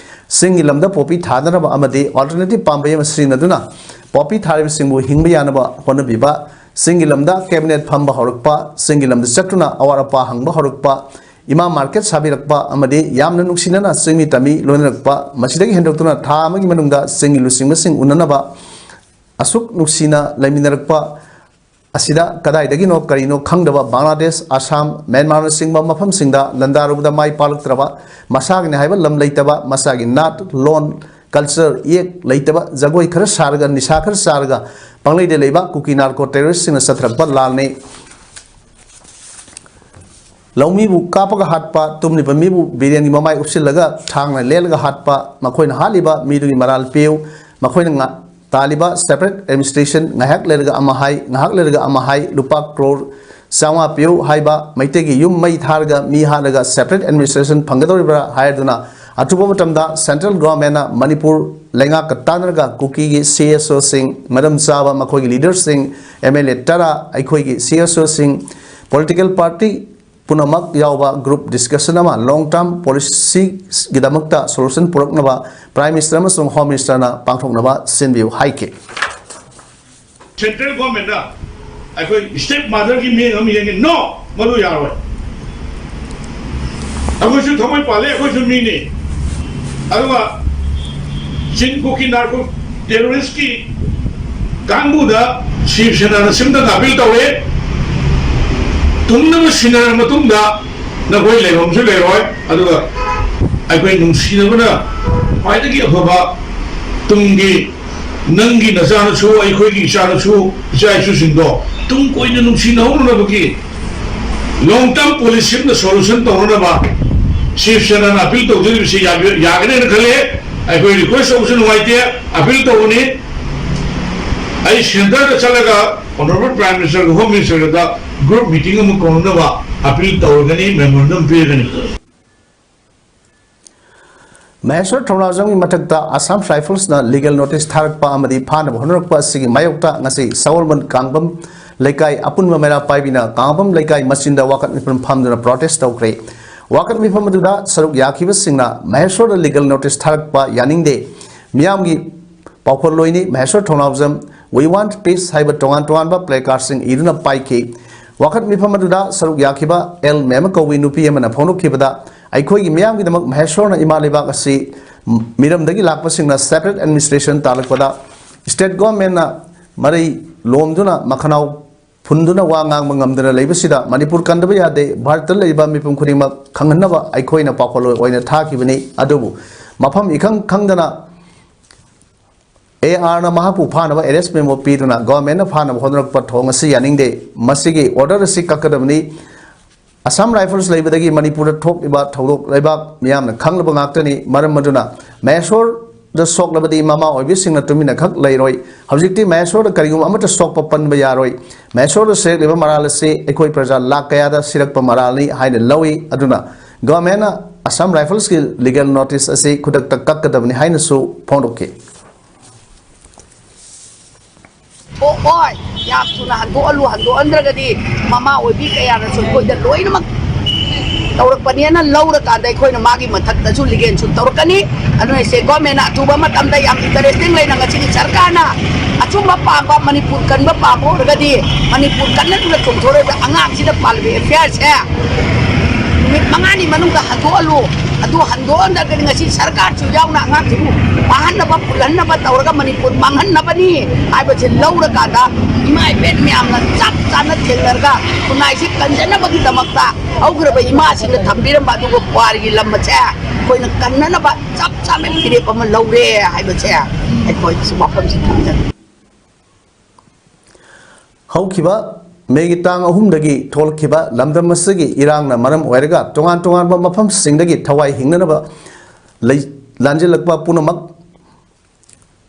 ꯆꯤꯡꯒꯤ ꯂꯝꯗ poppy ꯊꯥꯅꯅꯕ ꯑꯃꯗꯤ alternative ꯄꯥꯝꯕꯩ ꯑꯃ ꯁꯤꯖꯤꯟꯅꯗꯨꯅ poppy ꯊꯥꯔꯤꯕꯁꯤꯡꯕꯨ ꯍꯤꯡꯕ ꯌꯥꯅꯕ ꯍꯣꯠꯅꯕꯤꯕ, ꯆꯤꯡꯒꯤ ꯂꯝꯗ cabinet ꯐꯝꯕ ꯍꯧꯔꯛꯄ, ꯆꯤꯡꯒꯤ ꯂꯝꯗ ꯆꯠꯇꯨꯅ ꯑꯋꯥꯠ ꯑꯄꯥ ꯍꯪꯕ ꯍꯧꯔꯛꯄ, ꯏꯃꯥ market ꯁꯥꯕꯤꯔꯛꯄ ꯑꯃꯗꯤ ꯌꯥꯝꯅ ꯅꯨꯡꯁꯤꯅꯅ ꯆꯤꯡꯃꯤ ꯇꯝꯃꯤ ꯂꯣꯏꯅꯔꯛꯄ, ꯃꯁꯤꯗꯒꯤ ꯍꯦꯟꯗꯣꯛꯇꯨꯅ ꯊꯥ ꯑꯃꯒꯤ ꯃꯅꯨꯡꯗ ꯆꯤꯡꯒꯤ ꯂꯨꯆꯤꯡꯕꯁꯤꯡ ꯎꯅꯅꯕ ꯑꯁꯨꯛ ꯅꯨꯡꯁꯤꯅ ꯂꯩꯃꯤꯟꯅꯔꯛꯄ ꯑꯁꯤꯗ ꯀꯗꯥꯏꯗꯒꯤꯅꯣ ꯀꯔꯤꯅꯣ ꯈꯪꯗꯕ ꯕꯪꯒ꯭ꯂꯥꯗꯦꯁ, ꯑꯁꯥꯝ, ꯃ꯭ꯌꯥꯟꯃꯥꯔꯅꯆꯤꯡꯕ ꯃꯐꯝꯁꯤꯡꯗ ꯂꯥꯟꯗꯥꯔꯨꯕꯗ ꯃꯥꯏ ꯄꯥꯛꯂꯛꯇ꯭ꯔꯕ, ꯃꯁꯥꯒꯤꯅꯤ ꯍꯥꯏꯕ ꯂꯝ ꯂꯩꯇꯕ, ꯃꯁꯥꯒꯤ ꯅꯥꯠ, ꯂꯣꯟ, culture, ꯏꯌꯦꯛ ꯂꯩꯇꯕ, ꯖꯒꯣꯏ ꯈꯔ ꯁꯥꯔꯒ, ꯅꯤꯁꯥ ꯈꯔ ꯆꯥꯔꯒ ꯄꯪꯂꯩꯗ ꯂꯩꯕ ꯀꯨꯀꯤ narco terroristꯁꯤꯡꯅ ꯆꯠꯊꯔꯛꯄ ꯂꯥꯟꯅꯤ꯫ ꯂꯧꯃꯤꯕꯨ ꯀꯥꯞꯄꯒ ꯍꯥꯠꯄ, ꯇꯨꯝꯂꯤꯕ ꯃꯤꯕꯨ ꯕꯤꯔꯦꯟꯒꯤ ꯃꯃꯥꯏ ꯎꯞꯁꯤꯜꯂꯒ ꯊꯥꯡꯅ ꯂꯦꯜꯂꯒ ꯍꯥꯠꯄ, ꯃꯈꯣꯏꯅ ꯍꯥꯠꯂꯤꯕ ꯃꯤꯗꯨꯒꯤ ꯃꯔꯥꯜ ꯄꯤꯌꯨ, ꯃꯈꯣꯏꯅ ꯉꯥ-, ꯇꯥꯜꯂꯤꯕ separate administration ꯉꯥꯏꯍꯥꯛ ꯂꯩꯔꯒ ꯑꯃ ꯍꯥꯏ, ꯉꯥꯏꯍꯥꯛ ꯂꯩꯔꯒ ꯑꯃ ꯍꯥꯏ, ꯂꯨꯄꯥ ꯀ꯭ꯔꯣꯔ ꯆꯥꯝꯃꯉꯥ ꯄꯤꯌꯨ ꯍꯥꯏꯕ, ꯃꯩꯇꯩꯒꯤ ꯌꯨꯝ ꯃꯩ ꯊꯥꯔꯒ ꯃꯤ ꯍꯥꯠꯂꯒ separate administration ꯐꯪꯒꯗꯧꯔꯤꯕ꯭ꯔꯥ ꯍꯥꯏꯗꯨꯅ ꯑꯊꯨꯕ ꯃꯇꯝꯗ central governmentꯅ ꯃꯅꯤꯄꯨꯔ ꯂꯩꯉꯥꯛꯀ ꯇꯥꯟꯅꯔꯒ ꯀꯨꯀꯤꯒꯤ CSOꯁꯤꯡ, ꯃꯔꯝ ꯆꯥꯕ ꯃꯈꯣꯏꯒꯤ leaderꯁꯤꯡ, MLA ꯇꯔꯥ, ꯑꯩꯈꯣꯏꯒꯤ CSOꯁꯤꯡ, political party ꯄꯨꯝꯅꯃꯛ ꯌꯥꯎꯕ group discussion ꯑꯃ long term policyꯒꯤꯗꯃꯛꯇ solution ꯄꯨꯔꯛꯅꯕ Prime Minister ꯑꯃꯁꯨꯡ Home Ministerꯅ ꯄꯥꯡꯊꯣꯛꯅꯕ ꯁꯤꯟꯕꯤꯌꯨ ꯍꯥꯏꯈꯤ꯫ Central Governmentꯅ ꯑꯩꯈꯣꯏ step motherꯒꯤ ꯃꯤꯠꯌꯦꯡ ꯑꯃ ꯌꯦꯡꯉꯤ꯫ No, ꯃꯗꯨ ꯌꯥꯔꯣꯏ꯫ ꯑꯩꯈꯣꯏꯁꯨ ꯊꯃꯣꯏ ꯄꯥꯜꯂꯦ, ꯑꯩꯈꯣꯏꯁꯨ ꯃꯤꯅꯤ꯫ ꯑꯗꯨꯒ ꯆꯤꯟ ꯀꯨꯀꯤ narco terroristꯀꯤ ꯀꯥꯡꯕꯨꯗ ꯁꯤꯕ ꯁꯦꯅꯥꯅ ꯁꯤꯝꯇꯪ appeal ꯇꯧꯔꯦ꯫ ꯇꯨꯝꯅꯕ ꯁꯤꯟꯅꯔꯕ ꯃꯇꯨꯡꯗ ꯅꯈꯣꯏ ꯂꯩꯐꯝꯁꯨ ꯂꯩꯔꯣꯏ꯫ ꯑꯗꯨꯒ ꯑꯩꯈꯣꯏ ꯅꯨꯡꯁꯤꯅꯕꯅ ꯈ꯭ꯋꯥꯏꯗꯒꯤ ꯑꯐꯕ ꯇꯨꯡꯒꯤ ꯅꯪꯒꯤ ꯅꯆꯥꯅꯁꯨ, ꯑꯩꯈꯣꯏꯒꯤ ꯏꯆꯥꯅꯁꯨ, ꯏꯆꯥ ꯏꯁꯨꯁꯤꯡꯗꯣ ꯇꯨꯡ ꯀꯣꯏꯅ ꯅꯨꯡꯁꯤꯅꯍꯧꯅꯅꯕꯒꯤ long term policy ꯑꯃꯗ solution ꯇꯧꯅꯅꯕ ꯁꯤꯕ ꯁꯦꯅꯥꯅ appeal ꯇꯧꯖꯔꯤꯕꯁꯤ ꯌꯥꯕꯤ-, ꯌꯥꯒꯅꯦꯅ ꯈꯜꯂꯦ꯫ ꯑꯩꯈꯣꯏ request ꯇꯧꯕꯁꯨ ꯅꯨꯡꯉꯥꯏꯇꯦ, appeal ꯇꯧꯕꯅꯤ꯫ ꯑꯩ centreꯗ ꯆꯠꯂꯒ Honourable Prime Ministerꯒ Home Ministerꯒꯗ group meeting ꯑꯃ ꯀꯧꯅꯅꯕ appeal ꯇꯧꯔꯒꯅꯤ, memorandum ꯄꯤꯔꯒꯅꯤ꯫ ꯃꯍꯦꯁ꯭ꯋꯔ ꯊꯧꯅꯥꯎꯖꯝꯒꯤ ꯃꯊꯛꯇ Assam Riflesꯅ legal notice ꯊꯥꯔꯛꯄ ꯑꯃꯗꯤ ꯐꯥꯅꯕ ꯍꯣꯠꯅꯔꯛꯄ ꯑꯁꯤꯒꯤ ꯃꯥꯌꯣꯛꯇ ꯉꯁꯤ ꯁꯒꯣꯜꯕꯟ ꯀꯥꯡꯕꯝ ꯂꯩꯀꯥꯏ ꯑꯄꯨꯟꯕ ꯃꯩꯔꯥ ꯄꯥꯏꯕꯤꯅ ꯀꯥꯡꯕꯝ ꯂꯩꯀꯥꯏ ꯃꯆꯤꯟꯗ ꯋꯥꯀꯠ ꯃꯤꯐꯝ ꯐꯝꯗꯨꯅ protest ꯇꯧꯈ꯭ꯔꯦ꯫ ꯋꯥꯀꯠ ꯃꯤꯐꯝ ꯑꯗꯨꯗ ꯁꯔꯨꯛ ꯌꯥꯈꯤꯕꯁꯤꯡꯅ ꯃꯍꯦꯁ꯭ꯋꯔꯗ legal notice ꯊꯥꯔꯛꯄ ꯌꯥꯅꯤꯡꯗꯦ, ꯃꯤꯌꯥꯝꯒꯤ ꯄꯥꯎꯈꯣꯜꯂꯣꯏꯅꯤ ꯃꯍꯦꯁ꯭ꯋꯔ ꯊꯧꯅꯥꯎꯖꯝ, We want peace ꯍꯥꯏꯕ ꯇꯣꯉꯥꯟ ꯇꯣꯉꯥꯟꯕ placardꯁꯤꯡ ꯏꯗꯨꯅ ꯄꯥꯏꯈꯤ꯫ ꯋꯥꯀꯠ ꯃꯤꯐꯝ ꯑꯗꯨꯗ ꯁꯔꯨꯛ ꯌꯥꯈꯤꯕ ꯑꯦꯜ ꯃꯦꯃ ꯀꯧꯕꯤ ꯅꯨꯄꯤ ꯑꯃꯅ ꯐꯣꯡꯗꯣꯛꯈꯤꯕꯗ, ꯑꯩꯈꯣꯏꯒꯤ ꯃꯤꯌꯥꯝꯒꯤꯗꯃꯛ ꯃꯍꯦꯁ꯭ꯋꯔꯅ ꯏꯃꯥ ꯂꯩꯕꯥꯛ ꯑꯁꯤ ꯃꯤꯔꯝꯗꯒꯤ ꯂꯥꯛꯄꯁꯤꯡꯅ separate administration ꯇꯥꯜꯂꯛꯄꯗ state governmentꯅ ꯃꯔꯩ ꯂꯣꯝꯗꯨꯅ ꯃꯈꯅꯥꯎ ꯐꯨꯟꯗꯨꯅ ꯋꯥ ꯉꯥꯡꯕ ꯉꯝꯗꯅ ꯂꯩꯕꯁꯤꯗ ꯃꯅꯤꯄꯨꯔ ꯀꯟꯗꯕ ꯌꯥꯗꯦ, ꯚꯥꯔꯠꯇ ꯂꯩꯔꯤꯕ ꯃꯤꯄꯨꯝ ꯈꯨꯗꯤꯡꯃꯛ ꯈꯪꯍꯟꯅꯕ ꯑꯩꯈꯣꯏꯅ ꯄꯥꯎꯈꯣꯜꯂꯣꯏ ꯑꯣꯏꯅ ꯊꯥꯈꯤꯕꯅꯤ꯫ ꯑꯗꯨꯕꯨ ꯃꯐꯝ ꯏꯈꯪ ꯈꯪꯗꯅ ꯑꯦ ꯑꯥꯔꯅ ꯃꯍꯥꯛꯄꯨ ꯐꯥꯅꯕ arrest memo ꯄꯤꯗꯨꯅ governmentꯅ ꯐꯥꯅꯕ ꯍꯣꯠꯅꯔꯛꯄ ꯊꯧꯑꯣꯡ ꯑꯁꯤ ꯌꯥꯅꯤꯡꯗꯦ꯫ ꯃꯁꯤꯒꯤ order ꯑꯁꯤ ꯀꯛꯀꯗꯕꯅꯤ꯫ Assam Rifles ꯂꯩꯕꯗꯒꯤ ꯃꯅꯤꯄꯨꯔꯗ ꯊꯣꯛꯂꯤꯕ ꯊꯧꯗꯣꯛ ꯂꯩꯕꯥꯛ ꯃꯤꯌꯥꯝꯅ ꯈꯪꯂꯕ ꯉꯥꯛꯇꯅꯤ꯫ ꯃꯔꯝ ꯑꯗꯨꯅ ꯃꯍꯦꯁ꯭ꯋꯔꯗ ꯁꯣꯛꯂꯕꯗꯤ ꯃꯃꯥ ꯑꯣꯏꯕꯤꯁꯤꯡꯅ ꯇꯨꯃꯤꯟꯅ ꯈꯛ ꯂꯩꯔꯣꯏ꯫ ꯍꯧꯖꯤꯛꯇꯤ ꯃꯍꯦꯁ꯭ꯋꯔꯗ ꯀꯔꯤꯒꯨꯝꯕ ꯑꯃꯠꯇ ꯁꯣꯛꯄ ꯄꯟꯕ ꯌꯥꯔꯣꯏ꯫ ꯃꯍꯦꯁ꯭ꯋꯔꯗ ꯁꯤꯔꯛꯂꯤꯕ ꯃꯔꯥꯜ ꯑꯁꯤ ꯑꯩꯈꯣꯏ ꯄ꯭ꯔꯖꯥ ꯂꯥꯈ ꯀꯌꯥꯗ ꯁꯤꯔꯛꯄ ꯃꯔꯥꯜꯅꯤ ꯍꯥꯏꯅ ꯂꯧꯏ꯫ ꯑꯗꯨꯅ governmentꯅ Assam Riflesꯀꯤ legal notice ꯑꯁꯤ ꯈꯨꯗꯛꯇ ꯀꯛꯀꯗꯕꯅꯤ ꯍꯥꯏꯅꯁꯨ ꯐꯣꯡꯗꯣꯛꯈꯤ꯫ ꯑꯣ, ꯑꯣꯏ꯫ ꯌꯥꯝ ꯊꯨꯅ ꯍꯟꯗꯣꯛꯍꯜꯂꯨ, ꯍꯟꯗꯣꯛꯍꯟꯗ꯭ꯔꯒꯗꯤ ꯃꯃꯥ ꯑꯣꯏꯕꯤ ꯀꯌꯥꯅꯁꯨ ꯑꯩꯈꯣꯏꯗ ꯂꯣꯏꯅꯃꯛ ꯇꯧꯔꯛꯄꯅꯦꯅ ꯂꯧꯔꯀꯥꯟꯗ ꯑꯩꯈꯣꯏꯅ ꯃꯥꯒꯤ ꯃꯊꯛꯇꯁꯨ ꯂꯤꯒꯦꯟꯁꯨ ꯇꯧꯔꯛꯀꯅꯤ꯫ ꯑꯗꯨꯅ ꯁꯦ ꯒꯣꯔꯃꯦꯟꯅ ꯑꯊꯨꯕ ꯃꯇꯝꯗ ꯌꯥꯝ ꯏꯟꯇꯔꯦꯁꯇꯤꯡ ꯂꯩꯅ ꯉꯁꯤꯒꯤ ꯁꯔꯀꯥꯔꯅ ꯑꯆꯨꯝꯕ ꯄꯥꯝꯕ, ꯃꯅꯤꯄꯨꯔ ꯀꯟꯕ ꯄꯥꯝꯕ ꯑꯣꯏꯔꯒꯗꯤ ꯃꯅꯤꯄꯨꯔ ꯀꯟꯅꯗꯨꯅ ꯆꯣꯡꯊꯣꯔꯛꯏꯕ ꯑꯉꯥꯡꯁꯤꯗ ꯄꯥꯜꯂꯤꯕ ꯑꯦꯐ ꯑꯥꯏ ꯑꯥꯔꯁꯦ ꯅꯨꯃꯤꯠ ꯃꯉꯥꯅꯤ ꯃꯅꯨꯡꯗ ꯍꯟꯗꯣꯛꯍꯜꯂꯨ꯫ ꯑꯗꯨ ꯍꯟꯗꯣꯛꯍꯟꯗ꯭ꯔꯒꯗꯤ ꯉꯁꯤ ꯁꯔꯀꯥꯔꯁꯨ ꯌꯥꯎꯅ ꯑꯉꯥꯡꯁꯤꯕꯨ ꯐꯥꯍꯟꯅꯕ, ꯄꯨꯜꯍꯟꯅꯕ ꯇꯧꯔꯒ ꯃꯅꯤꯄꯨꯔ ꯃꯥꯡꯍꯟꯅꯕꯅꯤ ꯍꯥꯏꯕꯁꯤ ꯂꯧꯔꯀꯥꯟꯗ ꯏꯃꯥ ꯏꯕꯦꯟ ꯃꯌꯥꯝꯅ ꯆꯞ ꯆꯥꯅ ꯊꯦꯡꯅꯔꯒ ꯈꯨꯟꯅꯥꯏꯁꯤ ꯀꯟꯖꯅꯕꯒꯤꯗꯃꯛꯇ ꯍꯧꯈ꯭ꯔꯕ ꯏꯃꯥꯁꯤꯡꯅ ꯊꯝꯕꯤꯔꯝꯕ ꯑꯗꯨꯒ ꯄꯨꯋꯥꯔꯤꯒꯤ ꯂꯝ ꯑꯁꯦ ꯑꯩꯈꯣꯏꯅ ꯀꯟꯅꯅꯕ ꯆꯞ ꯆꯥꯕ ꯐꯤꯔꯦꯞ ꯑꯃ ꯂꯧꯔꯦ ꯍꯥꯏꯕꯁꯦ ꯑꯩꯈꯣꯏ ꯁꯤ ꯋꯥꯐꯝꯁꯤ ꯊꯝꯖꯒꯦ꯫ ꯍꯧꯈꯤꯕ ꯃꯦꯒꯤ ꯇꯥꯡ ꯑꯍꯨꯝꯗꯒꯤ ꯊꯣꯛꯂꯛꯈꯤꯕ ꯂꯝꯗꯝ ꯑꯁꯤꯒꯤ ꯏꯔꯥꯡꯅ ꯃꯔꯝ ꯑꯣꯏꯔꯒ ꯇꯣꯉꯥꯟ ꯇꯣꯉꯥꯟꯕ ꯃꯐꯝꯁꯤꯡꯗꯒꯤ ꯊꯋꯥꯏ ꯍꯤꯡꯅꯅꯕ ꯂꯩ-, ꯂꯥꯟꯖꯦꯜꯂꯛꯄ ꯄꯨꯝꯅꯃꯛ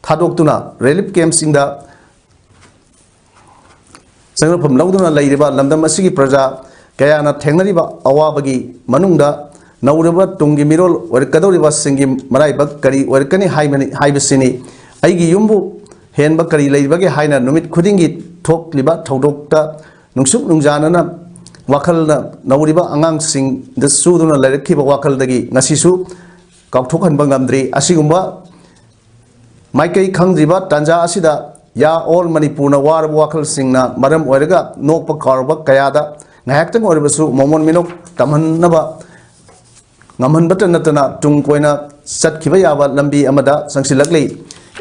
ꯊꯥꯗꯣꯛꯇꯨꯅ ꯔꯤꯂꯤꯐ ꯀꯦꯝꯞꯁꯤꯡꯗ ꯆꯪꯂꯛꯐꯝ ꯂꯧꯗꯨꯅ ꯂꯩꯔꯤꯕ ꯂꯝꯗꯝ ꯑꯁꯤꯒꯤ ꯄ꯭ꯔꯖꯥ ꯀꯌꯥꯅ ꯊꯦꯡꯅꯔꯤꯕ ꯑꯋꯥꯕꯒꯤ ꯃꯅꯨꯡꯗ ꯅꯧꯔꯤꯕ ꯇꯨꯡꯒꯤ ꯃꯤꯔꯣꯜ ꯑꯣꯏꯔꯛꯀꯗꯧꯔꯤꯕꯁꯤꯡꯒꯤ ꯃꯔꯥꯏꯕꯛ ꯀꯔꯤ ꯑꯣꯏꯔꯛꯀꯅꯤ ꯍꯥꯏꯕꯅꯤ, ꯍꯥꯏꯕꯁꯤꯅꯤ꯫ ꯑꯩꯒꯤ ꯌꯨꯝꯕꯨ ꯍꯦꯟꯕ ꯀꯔꯤ ꯂꯩꯔꯤꯕꯒꯦ ꯍꯥꯏꯅ ꯅꯨꯃꯤꯠ ꯈꯨꯗꯤꯡꯒꯤ ꯊꯣꯛꯂꯤꯕ ꯊꯧꯗꯣꯛꯇ ꯅꯨꯡꯁꯨꯛ ꯅꯨꯡꯖꯥꯅꯅ ꯋꯥꯈꯜꯅ ꯅꯧꯔꯤꯕ ꯑꯉꯥꯡꯁꯤꯡꯗ ꯆꯨꯗꯨꯅ ꯂꯩꯔꯛꯈꯤꯕ ꯋꯥꯈꯜꯗꯒꯤ ꯉꯁꯤꯁꯨ ꯀꯥꯎꯊꯣꯛꯍꯟꯕ ꯉꯝꯗ꯭ꯔꯤ꯫ ꯑꯁꯤꯒꯨꯝꯕ ꯃꯥꯏꯀꯩ ꯈꯪꯗ꯭ꯔꯤꯕ ꯇꯥꯟꯖꯥ ꯑꯁꯤꯗ ꯌꯥ ꯑꯣꯜ ꯃꯅꯤꯄꯨꯔꯅ ꯋꯥꯔꯕ ꯋꯥꯈꯜꯁꯤꯡꯅ ꯃꯔꯝ ꯑꯣꯏꯔꯒ ꯅꯣꯛꯄ ꯀꯥꯎꯔꯕ ꯀꯌꯥꯗ ꯉꯥꯏꯍꯥꯛꯇꯪ ꯑꯣꯏꯔꯕꯁꯨ ꯃꯣꯃꯣꯟ ꯃꯤꯅꯣꯛ ꯇꯝꯍꯟꯅꯕ ꯉꯝꯍꯟꯕꯇ ꯅꯠꯇꯅ ꯇꯨꯡ ꯀꯣꯏꯅ ꯆꯠꯈꯤꯕ ꯌꯥꯕ ꯂꯝꯕꯤ ꯑꯃꯗ ꯆꯪꯁꯤꯜꯂꯛꯂꯤ꯫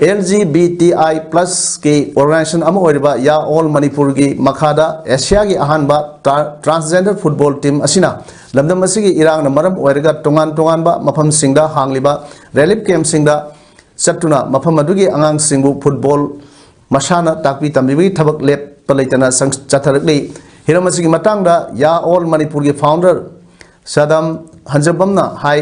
ꯑꯦꯜ ꯖꯤ ꯕꯤ ꯇꯤ ꯑꯥꯏ ꯄ꯭ꯂꯁꯀꯤ ꯑꯣꯔꯒꯅꯥꯏꯖꯦꯁꯟ ꯑꯃ ꯑꯣꯏꯔꯤꯕ ꯌꯥ ꯑꯣꯜ ꯃꯅꯤꯄꯨꯔꯒꯤ ꯃꯈꯥꯗ ꯑꯦꯁꯤꯌꯥꯒꯤ ꯑꯍꯥꯟꯕ ꯇ꯭ꯔꯥ-, ꯇ꯭ꯔꯥꯟꯁꯖꯦꯟꯗꯔ ꯐꯨꯠꯕꯣꯜ ꯇꯤꯝ ꯑꯁꯤꯅ ꯂꯝꯗꯝ ꯑꯁꯤꯒꯤ ꯏꯔꯥꯡꯅ ꯃꯔꯝ ꯑꯣꯏꯔꯒ ꯇꯣꯉꯥꯟ ꯇꯣꯉꯥꯟꯕ ꯃꯐꯝꯁꯤꯡꯗ ꯍꯥꯡꯂꯤꯕ ꯔꯤꯂꯤꯐ ꯀꯦꯝꯞꯁꯤꯡꯗ ꯆꯠꯇꯨꯅ ꯃꯐꯝ ꯑꯗꯨꯒꯤ ꯑꯉꯥꯡꯁꯤꯡꯕꯨ ꯐꯨꯠꯕꯣꯜ ꯃꯁꯥꯟꯅ ꯇꯥꯛꯄꯤ ꯇꯝꯕꯤꯕꯒꯤ ꯊꯕꯛ ꯂꯦꯞꯄ ꯂꯩꯇꯅ ꯁꯪ-, ꯆꯠꯊꯔꯛꯂꯤ꯫ ꯍꯤꯔꯝ ꯑꯁꯤꯒꯤ ꯃꯇꯥꯡꯗ ꯌꯥ ꯑꯣꯜ ꯃꯅꯤꯄꯨꯔꯒꯤ ꯐꯥꯎꯟꯗꯔ ꯁꯗꯥꯝ ꯍꯟꯖꯕꯝꯅ ꯍꯥꯏ,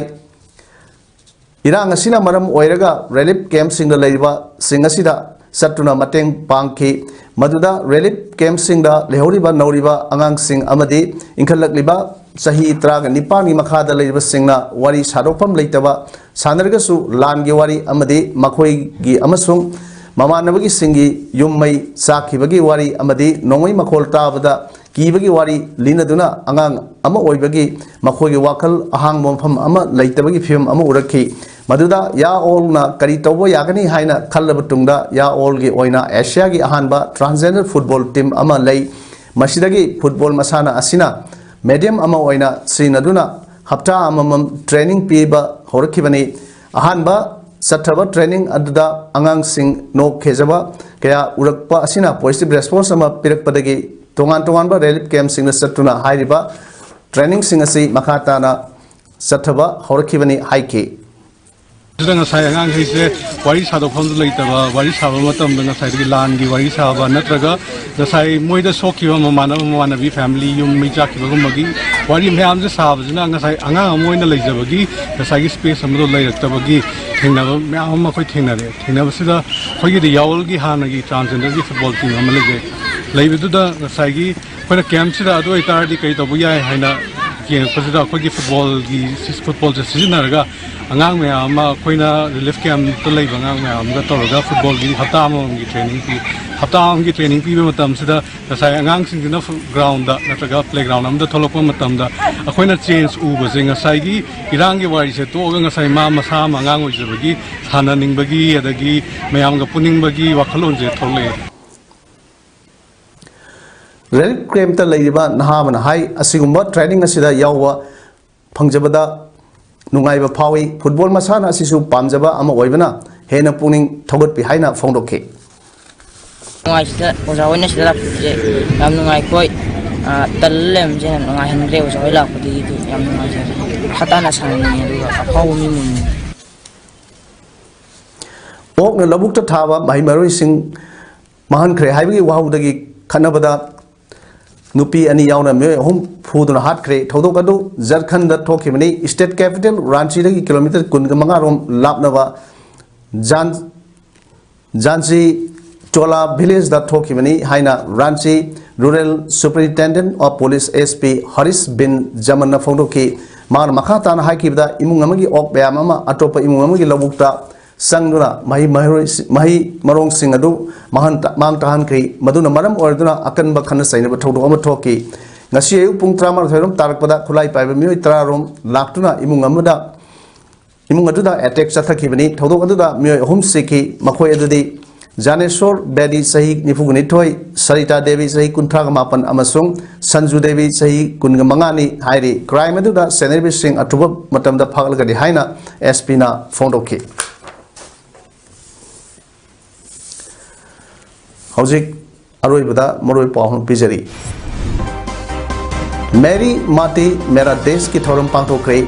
ꯏꯔꯥꯡ ꯑꯁꯤꯅ ꯃꯔꯝ ꯑꯣꯏꯔꯒ ꯔꯤꯂꯤꯐ ꯀꯦꯝꯞꯁꯤꯡꯗ ꯂꯩꯔꯤꯕꯁꯤꯡ ꯑꯁꯤꯗ ꯆꯠꯇꯨꯅ ꯃꯇꯦꯡ ꯄꯥꯡꯈꯤ꯫ ꯃꯗꯨꯗ ꯔꯤꯂꯤꯐ ꯀꯦꯝꯞꯁꯤꯡꯗ ꯂꯩꯍꯧꯔꯤꯕ ꯅꯧꯔꯤꯕ ꯑꯉꯥꯡꯁꯤꯡ ꯑꯃꯗꯤ ꯏꯟꯈꯠꯂꯛꯂꯤꯕ ꯆꯍꯤ ꯇꯔꯥꯒ ꯅꯤꯄꯥꯟꯒꯤ ꯃꯈꯥꯗ ꯂꯩꯔꯤꯕꯁꯤꯡꯅ ꯋꯥꯔꯤ ꯁꯥꯗꯣꯛꯐꯝ ꯂꯩꯇꯕ ꯁꯥꯟꯅꯔꯒꯁꯨ ꯂꯥꯟꯒꯤ ꯋꯥꯔꯤ ꯑꯃꯗꯤ ꯃꯈꯣꯏꯒꯤ ꯑꯃꯁꯨꯡ ꯃꯃꯥꯟꯅꯕꯒꯤꯁꯤꯡꯒꯤ ꯌꯨꯝ ꯃꯩ ꯆꯥꯛꯈꯤꯕꯒꯤ ꯋꯥꯔꯤ ꯑꯃꯗꯤ ꯅꯣꯡꯃꯩ ꯃꯈꯣꯜ ꯇꯥꯕꯗ ꯀꯤꯕꯒꯤ ꯋꯥꯔꯤ ꯂꯤꯅꯗꯨꯅ ꯑꯉꯥꯡ ꯑꯃ ꯑꯣꯏꯕꯒꯤ ꯃꯈꯣꯏꯒꯤ ꯋꯥꯈꯜ ꯑꯍꯥꯡꯕ ꯃꯐꯝ ꯑꯃ ꯂꯩꯇꯕꯒꯤ ꯐꯤꯕꯝ ꯑꯃ ꯎꯔꯛꯈꯤ꯫ ꯃꯗꯨꯗ ꯌꯥ ꯑꯣꯜꯅ ꯀꯔꯤ ꯇꯧꯕ ꯌꯥꯒꯅꯤ ꯍꯥꯏꯅ ꯈꯜꯂꯕ ꯇꯨꯡꯗ ꯌꯥ ꯑꯣꯜꯒꯤ ꯑꯣꯏꯅ ꯑꯦꯁꯤꯌꯥꯒꯤ ꯑꯍꯥꯟꯕ transgender football team ꯑꯃ ꯂꯩ꯫ ꯃꯁꯤꯗꯒꯤ football ꯃꯁꯥꯟꯅ ꯑꯁꯤꯅ medium ꯑꯃ ꯑꯣꯏꯅ ꯁꯤꯖꯤꯟꯅꯗꯨꯅ ꯍꯞꯇꯥ ꯑꯃꯃꯝ training ꯄꯤꯕ ꯍꯧꯔꯛꯈꯤꯕꯅꯤ꯫ ꯑꯍꯥꯟꯕ ꯆꯠꯊꯕ training ꯑꯗꯨꯗ ꯑꯉꯥꯡꯁꯤꯡ ꯅꯣꯛ ꯈꯦꯖꯕ ꯀꯌꯥ ꯎꯔꯛꯄ ꯑꯁꯤꯅ positive response ꯑꯃ ꯄꯤꯔꯛꯄꯗꯒꯤ ꯇꯣꯉꯥꯟ ꯇꯣꯉꯥꯟꯕ relief campꯁꯤꯡꯗ ꯆꯠꯇꯨꯅ ꯍꯥꯏꯔꯤꯕ trainingꯁꯤꯡ ꯑꯁꯤ ꯃꯈꯥ ꯇꯥꯅ ꯆꯠꯊꯕ ꯍꯧꯔꯛꯈꯤꯕꯅꯤ ꯍꯥꯏꯈꯤ꯫ ꯑꯗꯨꯗ ꯉꯁꯥꯏ ꯑꯉꯥꯡꯈꯩꯁꯦ ꯋꯥꯔꯤ ꯁꯥꯗꯣꯛꯐꯝꯁꯨ ꯂꯩꯇꯕ, ꯋꯥꯔꯤ ꯁꯥꯕ ꯃꯇꯝꯗ ꯉꯁꯥꯏꯗꯒꯤ ꯂꯥꯟꯒꯤ ꯋꯥꯔꯤ ꯁꯥꯕ ꯅꯠꯇ꯭ꯔꯒ ꯉꯁꯥꯏ ꯃꯣꯏꯗ ꯁꯣꯛꯈꯤꯕ ꯃꯃꯥꯟꯅꯕ ꯃꯃꯥꯟꯅꯕꯤ family ꯌꯨꯝ ꯃꯩ ꯆꯥꯛꯈꯤꯕꯒꯨꯝꯕꯒꯤ ꯋꯥꯔꯤ ꯃꯌꯥꯝꯁꯦ ꯁꯥꯕꯁꯤꯅ ꯉꯁꯥꯏ ꯑꯉꯥꯡ ꯑꯃ ꯑꯣꯏꯅ ꯂꯩꯖꯕꯒꯤ ꯉꯁꯥꯏꯒꯤ space ꯑꯃꯗꯣ ꯂꯩꯔꯛꯇꯕꯒꯤ ꯊꯦꯡꯅꯕ ꯃꯌꯥꯝ ꯑꯃ ꯑꯩꯈꯣꯏ ꯊꯦꯡꯅꯔꯦ꯫ ꯊꯦꯡꯅꯕꯁꯤꯗ ꯑꯩꯈꯣꯏꯒꯤꯗꯤ ꯌꯥꯑꯣꯜꯒꯤ ꯍꯥꯟꯅꯒꯤ transgenderꯒꯤ football team ꯑꯃ ꯂꯩꯖꯩ꯫ ꯂꯩꯕꯗꯨꯗ ꯉꯁꯥꯏꯒꯤ ꯑꯩꯈꯣꯏꯅ campꯁꯤꯗ ꯑꯗꯨ ꯑꯣꯏꯇꯥꯔꯗꯤ ꯀꯔꯤ ꯇꯧꯕ ꯌꯥꯏ ꯍꯥꯏꯅ ꯌꯦꯡꯉꯛꯄꯁꯤꯗ ꯑꯩꯈꯣꯏꯒꯤ footballꯒꯤ, footballꯁꯦ ꯁꯤꯖꯤꯟꯅꯔꯒ ꯑꯉꯥꯡ ꯃꯌꯥꯝ ꯑꯃ ꯑꯩꯈꯣꯏꯅ relief campꯇ ꯂꯩꯕ ꯑꯉꯥꯡ ꯃꯌꯥꯝ ꯑꯃꯒ ꯇꯧꯔꯒ footballꯒꯤ ꯍꯞꯇꯥ ꯑꯃꯃꯝꯒꯤ training ꯄꯤ꯫ ꯍꯞꯇꯥ ꯑꯃꯒꯤ training ꯄꯤꯕ ꯃꯇꯝꯁꯤꯗ ꯉꯁꯥꯏ ꯑꯉꯥꯡꯁꯤꯡꯁꯤꯅ ꯐꯨ-, groundꯗ ꯅꯠꯇ꯭ꯔꯒ playground ꯑꯃꯗ ꯊꯣꯛꯂꯛꯄ ꯃꯇꯝꯗ ꯑꯩꯈꯣꯏꯅ change ꯎꯕꯁꯦ ꯉꯁꯥꯏꯒꯤ ꯏꯔꯥꯡꯒꯤ ꯋꯥꯔꯤꯁꯦ ꯇꯣꯛꯑꯒ ꯉꯁꯥꯏ ꯃꯥ ꯃꯁꯥ ꯑꯃ ꯑꯉꯥꯡ ꯑꯣꯏꯖꯕꯒꯤ ꯁꯥꯟꯅꯅꯤꯡꯕꯒꯤ ꯑꯗꯒꯤ ꯃꯌꯥꯝꯒ ꯄꯨꯅꯤꯡꯕꯒꯤ ꯋꯥꯈꯜꯂꯣꯟꯁꯦ ꯊꯣꯛꯂꯛꯑꯦ꯫ Relief campꯇ ꯂꯩꯔꯤꯕ ꯅꯍꯥ ꯑꯃꯅ ꯍꯥꯏ, ꯑꯁꯤꯒꯨꯝꯕ training ꯑꯁꯤꯗ ꯌꯥꯎꯕ ꯐꯪꯖꯕꯗ ꯅꯨꯡꯉꯥꯏꯕ ꯐꯥꯎꯏ꯫ Football ꯃꯁꯥꯟꯅ ꯑꯁꯤꯁꯨ ꯄꯥꯝꯖꯕ ꯑꯃ ꯑꯣꯏꯕꯅ ꯍꯦꯟꯅ ꯄꯨꯛꯅꯤꯡ ꯊꯧꯒꯠꯄꯤ ꯍꯥꯏꯅ ꯐꯣꯡꯗꯣꯛꯈꯤ꯫ ꯅꯨꯡꯉꯥꯏꯁꯤꯗ ꯑꯣꯖꯥ ꯍꯣꯏꯅ ꯁꯤꯗ ꯂꯥꯛꯄꯤꯕꯁꯦ ꯌꯥꯝ ꯅꯨꯡꯉꯥꯏ꯫ ꯑꯩꯈꯣꯏ, ꯑ, ꯇꯜꯂ ꯂꯩꯔꯝꯕꯁꯦ ꯌꯥꯝ ꯅꯨꯡꯉꯥꯏꯍꯟꯈ꯭ꯔꯦ꯫ ꯑꯣꯖꯥ ꯍꯣꯏ ꯂꯥꯛꯄꯗꯒꯤꯗꯤ ꯌꯥꯝ ꯅꯨꯡꯉꯥꯏꯖꯔꯦ꯫ ꯃꯈꯥ ꯇꯥꯅ ꯁꯥꯟꯅꯅꯤꯡꯉꯦ, ꯑꯗꯨꯒ ꯑꯐꯥꯎꯕ ꯃꯤ ꯑꯣꯏꯅꯤꯡꯉꯦ꯫ ꯑꯣꯛꯅ ꯂꯧꯕꯨꯛꯇ ꯊꯥꯕ ꯃꯍꯩ ꯃꯔꯣꯏꯁꯤꯡ ꯃꯥꯡꯍꯟꯈ꯭ꯔꯦ ꯍꯥꯏꯕꯒꯤ ꯋꯥꯍꯧꯗꯒꯤ ꯈꯠꯅꯕꯗ ꯅꯨꯄꯤ ꯑꯅꯤ ꯌꯥꯎꯅ ꯃꯤꯑꯣꯏ ꯑꯍꯨꯝ ꯐꯨꯗꯨꯅ ꯍꯥꯠꯈ꯭ꯔꯦ꯫ ꯊꯧꯗꯣꯛ ꯑꯗꯨ ꯖꯔꯈꯟꯗ ꯊꯣꯛꯈꯤꯕꯅꯤ꯫ State capital ꯔꯥꯟꯆꯤꯗꯒꯤ kilometre ꯀꯨꯟꯒ ꯃꯉꯥ ꯔꯣꯝ ꯂꯥꯞꯅꯕ ꯖꯥꯟ-, ꯖꯥꯟꯁꯤ ꯆꯣꯂꯥ villageꯗ ꯊꯣꯛꯈꯤꯕꯅꯤ ꯍꯥꯏꯅ Ranchi Rural Superintendent of Police, S P, Harish ꯕꯤꯟ ꯖꯃꯟꯅ ꯐꯣꯡꯗꯣꯛꯈꯤ꯫ ꯃꯥꯅ ꯃꯈꯥ ꯇꯥꯅ ꯍꯥꯏꯈꯤꯕꯗ, ꯏꯃꯨꯡ ꯑꯃꯒꯤ ꯑꯣꯛ ꯃꯌꯥꯝ ꯑꯃ ꯑꯇꯣꯞꯄ ꯏꯃꯨꯡ ꯑꯃꯒꯤ ꯂꯧꯕꯨꯛꯇ ꯆꯪꯗꯨꯅ ꯃꯍꯩ ꯃꯍꯩꯔꯣꯏ-, ꯃꯍꯩ ꯃꯔꯣꯡꯁꯤꯡ ꯑꯗꯨ ꯃꯥꯡꯍꯟ-, ꯃꯥꯡ ꯇꯥꯍꯟꯈ꯭ꯔꯤ꯫ ꯃꯗꯨꯅ ꯃꯔꯝ ꯑꯣꯏꯗꯨꯅ ꯑꯀꯟꯕ ꯈꯠꯅ ꯆꯩꯅꯕ ꯊꯧꯗꯣꯛ ꯑꯃ ꯊꯣꯛꯈꯤ꯫ ꯉꯁꯤ ꯑꯌꯨꯛ ꯄꯨꯡ ꯇꯔꯥꯃꯥꯊꯣꯏ ꯔꯣꯝ ꯇꯥꯔꯛꯄꯗ ꯈꯨꯠꯂꯥꯏ ꯄꯥꯏꯕ ꯃꯤꯑꯣꯏ ꯇꯔꯥ ꯔꯣꯝ ꯂꯥꯛꯇꯨꯅ ꯏꯃꯨꯡ ꯑꯃꯗ, ꯏꯃꯨꯡ ꯑꯗꯨꯗ attack ꯆꯠꯊꯈꯤꯕꯅꯤ꯫ ꯊꯧꯗꯣꯛ ꯑꯗꯨꯗ ꯃꯤꯑꯣꯏ ꯑꯍꯨꯝ ꯁꯤꯈꯤ꯫ ꯃꯈꯣꯏ ꯑꯗꯨꯗꯤ ꯖꯥꯅꯦꯁꯣꯔ ꯕꯦꯗꯤ, ꯆꯍꯤ ꯅꯤꯐꯨꯅꯤꯊꯣꯏ, ꯁꯔꯤꯇꯥ ꯗꯦꯕꯤ, ꯆꯍꯤ ꯀꯨꯟꯊ꯭ꯔꯥꯒ ꯃꯥꯄꯟ, ꯑꯃꯁꯨꯡ ꯁꯟꯖꯨ ꯗꯦꯕꯤ, ꯆꯍꯤ ꯀꯨꯟꯒ ꯃꯉꯥꯅꯤ ꯍꯥꯏꯔꯤ꯫ Crime ꯑꯗꯨꯗ ꯆꯦꯟꯅꯔꯤꯕꯁꯤꯡ ꯑꯊꯨꯕ ꯃꯇꯝꯗ ꯐꯥꯒꯠꯂꯒꯅꯤ ꯍꯥꯏꯅ SP ꯅ ꯐꯣꯡꯗꯣꯛꯈꯤ꯫ ꯍꯧꯖꯤꯛ ꯑꯔꯣꯏꯕꯗ ꯃꯔꯨꯑꯣꯏꯕ ꯄꯥꯎ ꯑꯃ ꯄꯤꯖꯔꯤ꯫ ꯃꯦꯔꯤ ꯃꯥꯇꯤ ꯃꯦꯔꯥ ꯗꯦꯁꯀꯤ ꯊꯧꯔꯝ ꯄꯥꯡꯊꯣꯛꯈ꯭ꯔꯦ꯫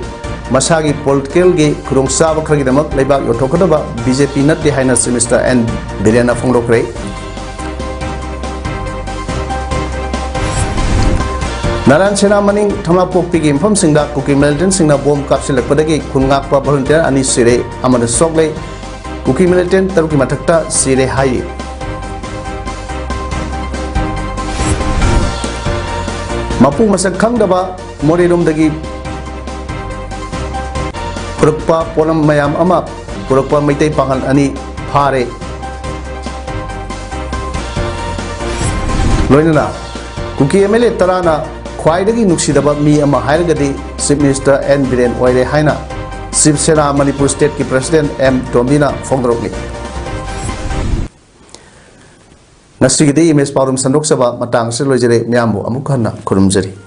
ꯃꯁꯥꯒꯤ political ꯒꯤ ꯈꯨꯗꯣꯡꯆꯥꯕ ꯈꯔꯒꯤꯗꯃꯛ ꯂꯩꯕꯥꯛ ꯌꯣꯟꯊꯣꯛꯀꯗꯕ BJP ꯅꯠꯇꯦ ꯍꯥꯏꯅ Chief Minister N ꯕꯤꯔꯦꯟꯅ ꯐꯣꯡꯗꯣꯛꯈ꯭ꯔꯦ꯫ ꯅꯥꯔꯥꯌꯟ ꯁꯦꯅꯥ ꯃꯅꯤꯡ ꯊꯝꯅꯥꯄꯣꯛꯄꯤꯒꯤ ꯃꯐꯝꯁꯤꯡꯗ ꯀꯨꯀꯤ militant ꯁꯤꯡꯅ bomb ꯀꯥꯞꯁꯤꯜꯂꯛꯄꯗꯒꯤ ꯈꯨꯟ ꯉꯥꯛꯄ volunteer ꯑꯅꯤ ꯁꯤꯔꯦ ꯑꯃꯅ ꯁꯣꯛꯂꯦ꯫ ꯀꯨꯀꯤ militant ꯇꯔꯨꯛꯀꯤ ꯃꯊꯛꯇ ꯁꯤꯔꯦ ꯍꯥꯏꯔꯤ꯫ ꯃꯄꯨ ꯃꯁꯛ ꯈꯪꯗꯕ ꯃꯣꯔꯦꯔꯣꯝꯗꯒꯤ ꯄꯨꯔꯛꯄ ꯄꯣꯠꯂꯝ ꯃꯌꯥꯝ ꯑꯃ ꯄꯨꯔꯛꯄ ꯃꯩꯇꯩ ꯄꯥꯉꯜ ꯑꯅꯤ ꯐꯥꯔꯦ꯫ ꯂꯣꯏꯅꯅ ꯀꯨꯀꯤ MLA ꯇꯔꯥꯅ ꯈ꯭ꯋꯥꯏꯗꯒꯤ ꯅꯨꯡꯁꯤꯗꯕ ꯃꯤ ꯑꯃ ꯍꯥꯏꯔꯒꯗꯤ Chief Minister N ꯕꯤꯔꯦꯟ ꯑꯣꯏꯔꯦ ꯍꯥꯏꯅ ꯁꯤꯕ ꯁꯦꯅꯥ ꯃꯅꯤꯄꯨꯔ state ꯀꯤ President M ꯇꯣꯝꯕꯤꯅ ꯐꯣꯡꯗꯣꯔꯛꯂꯤ꯫ ꯉꯁꯤꯒꯤꯗꯤ ꯏꯃꯦꯖ ꯄꯥꯎꯗꯝ ꯁꯟꯗꯣꯛꯆꯕ ꯃꯇꯥꯡ ꯑꯁꯤꯗ ꯂꯣꯏꯖꯔꯦ꯫ ꯃꯌꯥꯝꯕꯨ ꯑꯃꯨꯛ ꯍꯟꯅ ꯈꯨꯔꯨꯝꯖꯔꯤ꯫